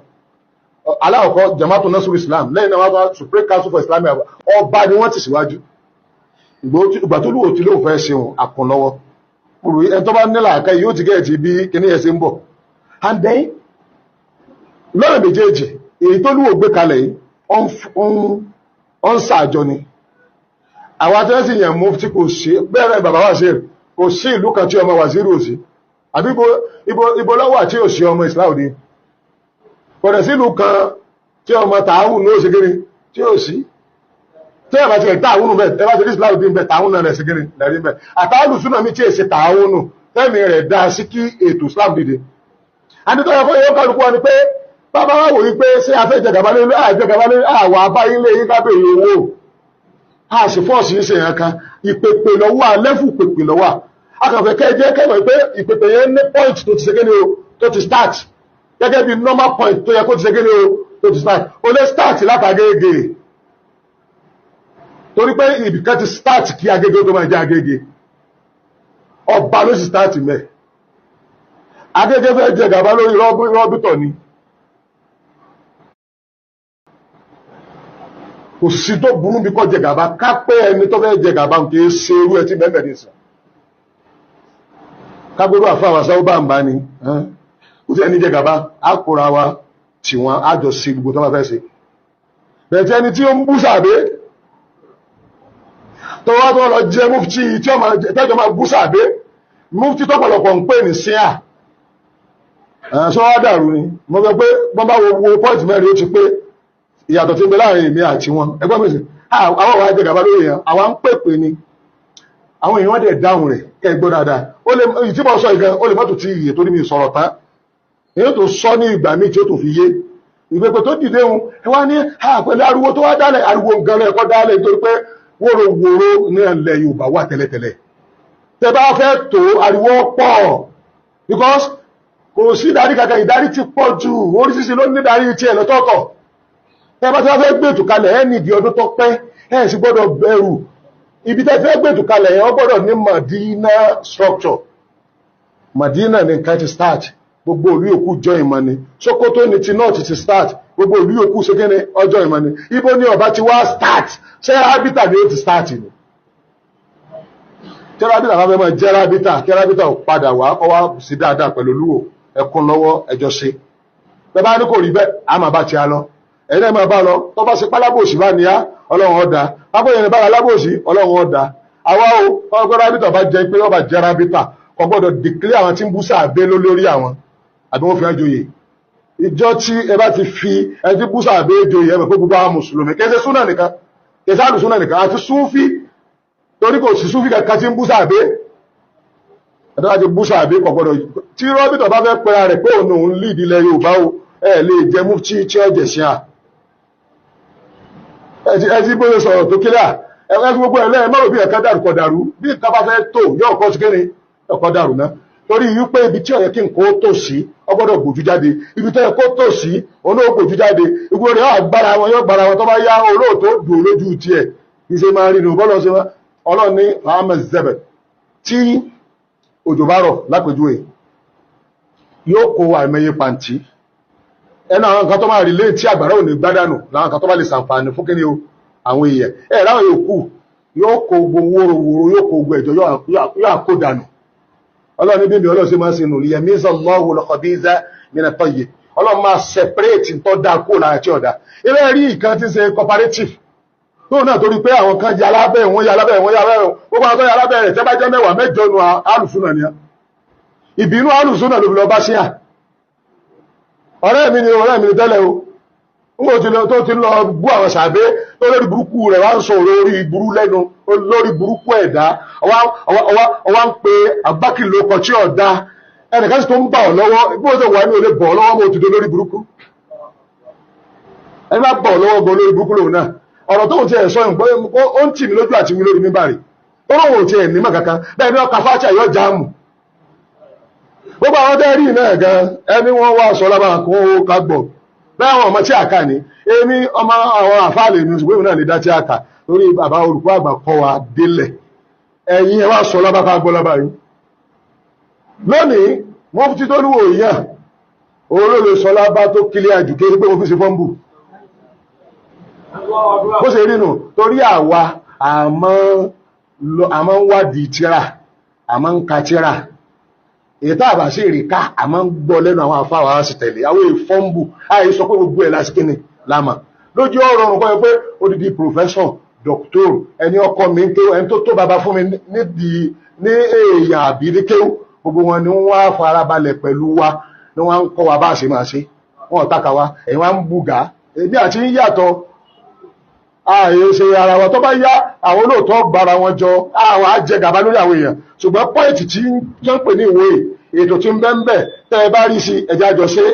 Aláwọ̀kọ́, Jamaatu Nasru Islam, lẹ́yìn náà wọ́n Supreme Council for Islamic. Ọba ni wọ́n ti síwájú. Ìgbà tó lúwo tí lóò fẹ́ ṣeun àkànlọ́wọ́ ẹni tó bá nílà àká yóò ti gẹ̀ẹ́tì bí kíní ẹ̀ ṣe ń bọ̀. And then lọ́nà méjèèjì, èyí tó lúwo gbé kalẹ̀ yìí, ó ń ṣàjọ ni. Àwọn tí wọ́n sì yàn mufti, kò sí bẹ́ẹ̀rẹ̀ bàbá wa ṣe, kò sí ìlú kan tí ọmọ wàzírù ò sí, àbí ibo lọ́wọ́ àti òsì ọmọ Islam ni. Kò dẹ̀ sí ìlú kan tí ọmọ tààwùn ní ó ṣe kiri tí ó sí, tí ẹ bá ti rẹ̀ tààwùn bẹ́ẹ̀, ẹ bá ti rí Islam dín bẹ́ẹ̀, tààwùn náà rẹ̀ ṣe kiri lẹ́rí bẹ́ẹ̀. Àtàlù súnà mi tí èsì tààwùn tẹ́mi rẹ̀ dá sí kí ètò Islam dìde. Àdìtọ́ fún yóò kálukú wa ni pé bàbá wa wò yí pé ṣé a fẹ́ jẹ gàba lórí àjẹ gàba lórí àwọn abáyé lé yín kábèrè owó, a sì force yín ṣe yẹn kan. Ìpèpè lọ́wọ́ alẹ́fù pèpè lọ́wọ́ akànfẹ́ kẹ́jẹ́ kẹ́mọ̀ pé ìpèpè yẹn ní point tó ti ṣe kéde o, tó ti start gẹ́gẹ́ bí normal point tó yẹ kó ti ṣe kéde o, tó ti start. O lè start látàgége, torí pé ibìkan ti start kí Agége tó máa jẹ́ Agége, ọba ló sì start mẹ́. Agége fẹ́ jẹ gàba lórí rọ́bìtọ̀ ni, kò sí tó burú bí kò jẹ gàba. Ká pé ẹni tó fẹ́ jẹ gàba kì í ṣe irú ẹ tí bẹ́ẹ̀ ní sàn kágbéró àfáwà sáwọ́ bá ń bá ní ó ti ẹni jẹ gàba, á kóra wa tí wọ́n á jọ sí gbogbo tó bá fẹ́ ṣe bẹ̀ẹ̀ tí ẹni tí ó ń bú sàbé tó wá tó lọ jẹ mufti tí tẹ́jọ máa bú sàbé, mufti tọ́pọ̀lọpọ̀ ń pè ní síà sọ wá dàrú ni. Mo fẹ́ pé wọ́n bá wo pọ́ìntì mẹ́rin, ó ti pé ìyàtọ̀ tí ń bẹ láàrin èmi àti wọn. Ẹgbọ́n mi sì àwọn àwọn àjẹ gàba lórí yẹn, àwa ń pèpè ni, àwọn èèyàn dẹ̀ dáhùn rẹ̀. Kẹ́ ẹ gbọ́ dáadáa, ó lè èyí tí mo sọ ìgan, ó lè mọ́tò tí iye torí mi sọ̀rọ̀ tán, èyí tó sọ ní ìgbà míì tí ó tó fi yé ìgbẹ́pẹ́ tó dìde hun. Ẹ wá ní pẹ̀lú ariwo tó wá dálẹ̀, ariwo nǹkan lẹ́ẹ̀kọ́ dálẹ̀, nítorí pé wóróworó ní ilẹ̀ Yorùbá wà tẹ́lẹ̀tẹ́lẹ̀. Tẹ́ bá fẹ́ tó ariwo pọ̀, because kò sí ìdarí kankan, ìdarí ti pọ̀ jù, oríṣiríṣi ló ní ìdarí tiẹ̀ lọ́tọ̀ọ̀tọ̀. Tẹ́ bá ti wá fẹ́ gbètò kalẹ̀, ẹ nídìí ọdún tó pẹ́, ẹ sì gbọ́dọ̀ bẹ̀rù ibi tẹ́ fẹ́ gbètò kalẹ̀ yẹn. Ó gbọ́dọ̀ ní Madina structure. Madina ní nǹkan ti start, gbogbo ìlú yòókù jọ ìmọ̀ ni. Sokoto ní ti north ti start, gbogbo ìlú yòókù ṣe kíni ọjọ́ ìmọ̀ ni. Ibo ni ọba ti wá start? Ṣé rábìtà ni ó ti start ni? Tí rábìtà bá fẹ́ máa jẹ́ rábìtà, kí rábìtà ò padà wá kọ́ wá sí dáadáa pẹ̀lú olúwo, ẹkún lọ́wọ́ ẹjọ́ ṣe. Bẹ́ẹ̀ bá ní kò rí bẹ́ẹ̀, á máa bá ti a lọ, ẹ̀yin náà máa bá lọ. Tó bá ṣe pálábòsí bá ní á, Ọlọ́run ọ̀dà pápẹ́yẹ ní bára lábòsí, Ọlọ́run ọ̀dà àwa o. Ọgbẹ́ rábìtà bá jẹ́ pé ọba jẹ́ rábìtà, kò gbọ́dọ̀ dìklẹ́ àwọn tí ń bú sàbẹ́ lórí àwọn àbí wọ́n fi hàn joyè. Ìjọ tí ẹ bá ti fi ẹ ti bú sàbẹ́ joyè, ẹ mọ̀ pé gbogbo àwọn mùsùlùmí, kẹsẹ̀ súnà nìkan, kẹsẹ̀ àlùsúnà nìkan àti súnfí, torí kò sí súnfí kankan tí ń bú sàbẹ́. Ẹ̀dọ́ láti bú sàbẹ́ kò gbọ́dọ̀. Tí rọ́bìtà bá fẹ́ pera rẹ̀ pé òun òun lead ilẹ̀ Yorùbá o, ẹ lè jẹ mufti tí ó jẹ̀ sí à. Ẹ ti bóyá sọ̀rọ̀ tó kílà, ẹ fi gbogbo ẹ̀ lẹ́yìn mọ́rò bí ẹ̀ka dàrú kọ̀ dàrú. Bí nǹkan bá fẹ́ tó yóò kọ́ sí kéde ẹ̀kọ́ dàrú náà. Torí wípé ibi tí ó yẹ kí nǹkan ó tò sí, ó gbọ́dọ̀ gbòjú jáde. Ibi tó yẹ kó tò sí, òun náà ó gbòjú jáde. Igbó rẹ̀ yóò gbára wọn, yóò gbára wọn. Tó bá yá, olóòtú dùn lójú tiẹ̀. Ìṣe máa rí nu bọ́lọ̀ ṣe Ọlọ́run ní Muhammad zebet. Tí òjò bá rọ̀ lápèjúwe, yóò kó àìmọye pàǹtí ẹnu àwọn nǹkan tó máa rí léètí àgbàrá ò ní gbádànù, láwọn nǹkan tó bá lè ṣàǹfààní fún kíni o àwọn èèyàn ẹ láwọn yòókù, yóò kó gbogbo wóróworó, yóò kó gbogbo ẹ̀jọ̀, yóò àkó dànù. Ọlọ́run níbi ìbí Ọlọ́run ṣe máa ń sinú liyamiza Allahu al-khabitha mina at-tayyib. Ọlọ́run máa separate tó dáa kúrò lára tí ọ̀dà. Ilé rí ìkan tí ń ṣe cooperative tóun náà, torí pé àwọn kan ya alábẹ́ wọn, ya alábẹ́ wọn, ya alábẹ́ wọn. Gbogbo àwọn tó ya alábẹ́ rẹ̀, tẹ́ bá jẹ́ 10, 8 nu alùsùnà ni. Ìbínú alùsùnà ló fi lọ bá ṣíà. Ọ̀rẹ́ mi ni, ọ̀rẹ́ mi ni tẹ́lẹ̀ o. N kò ti lọ tó ti lọ bú àwọn sàbẹ́ tó lórí burúkú rẹ̀, wá ń sọ lórí burú lẹ́nu, lórí burúkú ẹ̀dá. Ọwá ń pe àbákìlì ló kọ tí ọ̀dá ẹnìkan sì tó ń bà ọ́ lọ́wọ́. Bí wọ́n ṣe wà ní olè bọ̀ ọ́ lọ́wọ́ mọ́, ti do lórí burúkú. Ẹni bá bọ̀ ọ́ lọ́wọ́ gan, lórí burúkú lòun náà. Ọ̀rọ̀ tóun ti ẹ̀ sọ yìí, ó ń tì mí lójú àti wí lórí mímbàrí. Ó lóun ò tiẹ̀ ní mọ̀ kankan bẹ́ẹ̀ ni. Ọkà fáṣà yọ jáàmù gbogbo àwọn tẹ́rì náà gan. Ẹni wọ́n wá sọ lábàá kó ká gbọ́ bẹ́ẹ̀, àwọn ọmọ tí a kà ní èmi, ọmọ àwọn àfáàlè mi, ṣùgbọ́n èmi náà lè dá tí a kà lórí bàbá olùkọ́ àgbà kọ́ wa délẹ̀. Ẹ̀yin ẹ wá sọ lábàá ká gbọ́ lábàá yìí. Lónìí, mufti tó níwò yàn, òun ló lè sọ lábàá tó kílẹ̀ àjù kéré pé mo fi ṣe fọ́nbù bó ṣe rí nù. Torí àwa àmọ́ ń wádìí tíra, àmọ́ ń ka tíra. Èyí tá àbá sí rí ká, àmọ́ ń gbọ́ lẹ́nu àwọn afáwà, sì tẹ̀lé àwọn ìfọ́nbù. Àyè sọ pé gbogbo ẹ̀ lásìkò ní lámà lójú ọ̀rọ̀ ọ̀rùn kọ́ ẹ pé odidi professor, doctor, ẹni ọkọ mi ń kéwú, ẹni tó tó bàbá fún mi nídìí ní èèyàn àbí ní kéwú, gbogbo wọn ni wọ́n á farabalẹ̀ pẹ̀lú wa, ni wọ́n ń kọ́ wa bá a ṣe máa ṣe. Wọn ò taka wa. Ẹ̀yin wa ń bùgá, èmi àti ń yàtọ̀ ààyè ṣe ara wa. Tó bá yá, àwọn olóòótọ́ gbára wọn jọ, àwọn á jẹ gàba lórí àwọn èèyàn. Ṣùgbọ́n point tí ń pè ní ìwé ètò tí ń bẹ́ ń bẹ̀, tẹ́ ẹ bá rí sí ẹjẹ́ àjọ ṣe,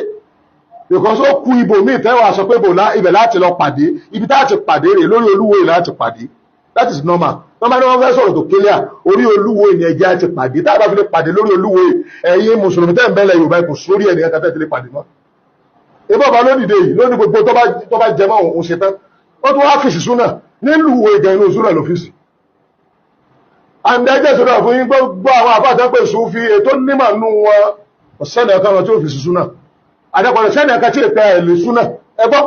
because ó ku ibò míì tẹ́ wàá sọ pé ibẹ̀ láti lọ pàdé. Ibi tá a ti pàdé rè lórí Olúwo yìí láti pàdé. That is normal. Wọ́n bá ní wọ́n fẹ́ sọ̀rọ̀ tó clear, orí Olúwo yìí ni ẹjẹ́ àti pàdé. Tá a bá fi lè pàdé lórí Olúwo yìí, ẹ̀yin mùsùlùmí tẹ́ ń bẹ́lẹ̀ Yorùbá, kò sórí ẹ̀ nìkan tẹ́ ti lè pàdé mọ́. Ibà ọba lónìí yìí lónìí, gbogbo tó bá jẹ mọ́ òun ṣe tán, ó tún wá fèsì súnà nílùú ìgẹ̀ inú súnà lọ́fíìsì. Àǹdẹ́jẹ́ sọ́dọ̀ fún yín, gbogbo àwọn àfáàtẹ́ pé Súfì ètò nímọ̀ nù wọn, ọ̀sẹ́nì ẹ̀kan wọn tí ó fèsì súnà àdẹ́kọ̀ọ́ sẹ́nì ẹ̀kan tí èpẹ́ ẹ̀ lè súnà. Ẹgbọ́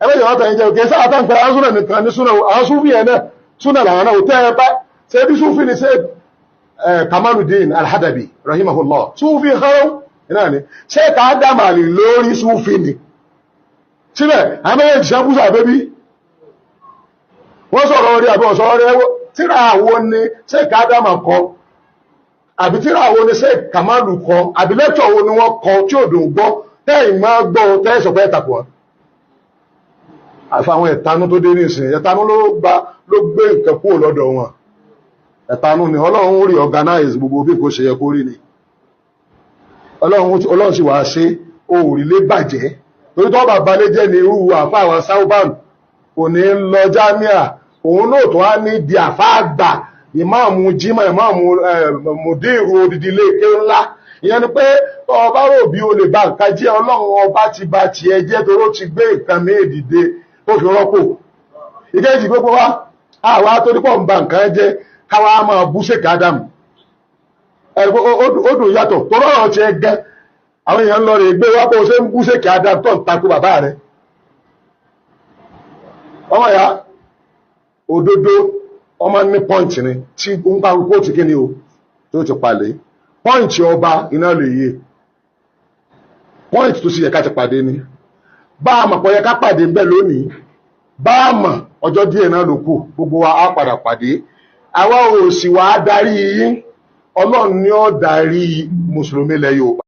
ẹgbẹ́ ìjọba tẹ̀yìn jẹ́ òkè sáà tán pẹ̀lú àwọn súnà nìkan ní súnà. Àwọn Súfì yẹn náà, súnà làwọn náà tẹ́ ẹ bá ṣe bí Súfì ní ṣe Kamaludin Alhadabi rahimahullah, Súfì hàn náà ni. Ṣé ká dàmàlì lórí Súfì ni síbẹ̀? Àwọn méjèèjì ṣàkóso àbẹ́bí wọ́n sọ̀rọ̀ orí àbí ọ̀sọ̀rọ̀ orí ẹwọ́. Tíra àwo ni Sheikh Ádámà kọ, àbí tíra àwo ni Sheikh Kamalu kọ, àbí lẹ́tọ̀ wo ni wọ́n kọ tí ò dùn gbọ́, tẹ́yìn máa gbọ́, tẹ́yìn sọ pé ẹ̀tàkùn wọn? Àfàwọn ẹ̀tanú tó dé ní ìsìn, ẹ̀tanú ló gba, ló gbé nǹkan kúrò lọ́dọ̀ wọn. Ẹ̀tanú ni. Ọlọ́run rí organize gbogbo bí kò ṣe yẹ kó rí ni. Ọlọ́run sì wàá ṣe òrìlé bàjẹ́, torí tó bá balẹ̀ jẹ́ ní irú àfa àwọn sáúbàn kò ní lọ jámíà, òun náà tó wá ní di àfa àgbà, ìmáàmù jimá, ìmáàmù mùdírù odidi ilé ike ńlá. Ìyẹn ni pé ọba rò bí o lè ba nǹkan jẹ́, Ọlọ́run ọba ti ba tiẹ̀ jẹ́, torí ó ti gbé nǹkan míì dìde tó fi rọ́pò. Ìkejì, gbogbo wa àwa torí pọ̀ ń ba nǹkan jẹ́, káwa máa bú Sheikh Adam, ó dùn yàtọ̀ torí ọ̀rọ̀ tiẹ̀ gẹ́. Àwọn èèyàn ń lọ rè gbé wá bó ṣe ń bú Sheikh Adam tó ń takò bàbá rẹ̀. Ọmọ ya òdodo, ọmọ ní point ni tí ń bá kó ti kí ni o tó ti palẹ̀. Point ọba iná lè yé point tó sì yẹ ká ti pàdé ni. Bá a mọ̀ pọ̀ yẹ ká pàdé ń bẹ̀ lónìí, bá a mọ̀ ọjọ́ díẹ̀ náà ló kù, gbogbo wa á padà pàdé. Àwa ò sì wá darí yín, Ọlọ́run ni ó darí mùsùlùmí ilẹ̀ Yorùbá.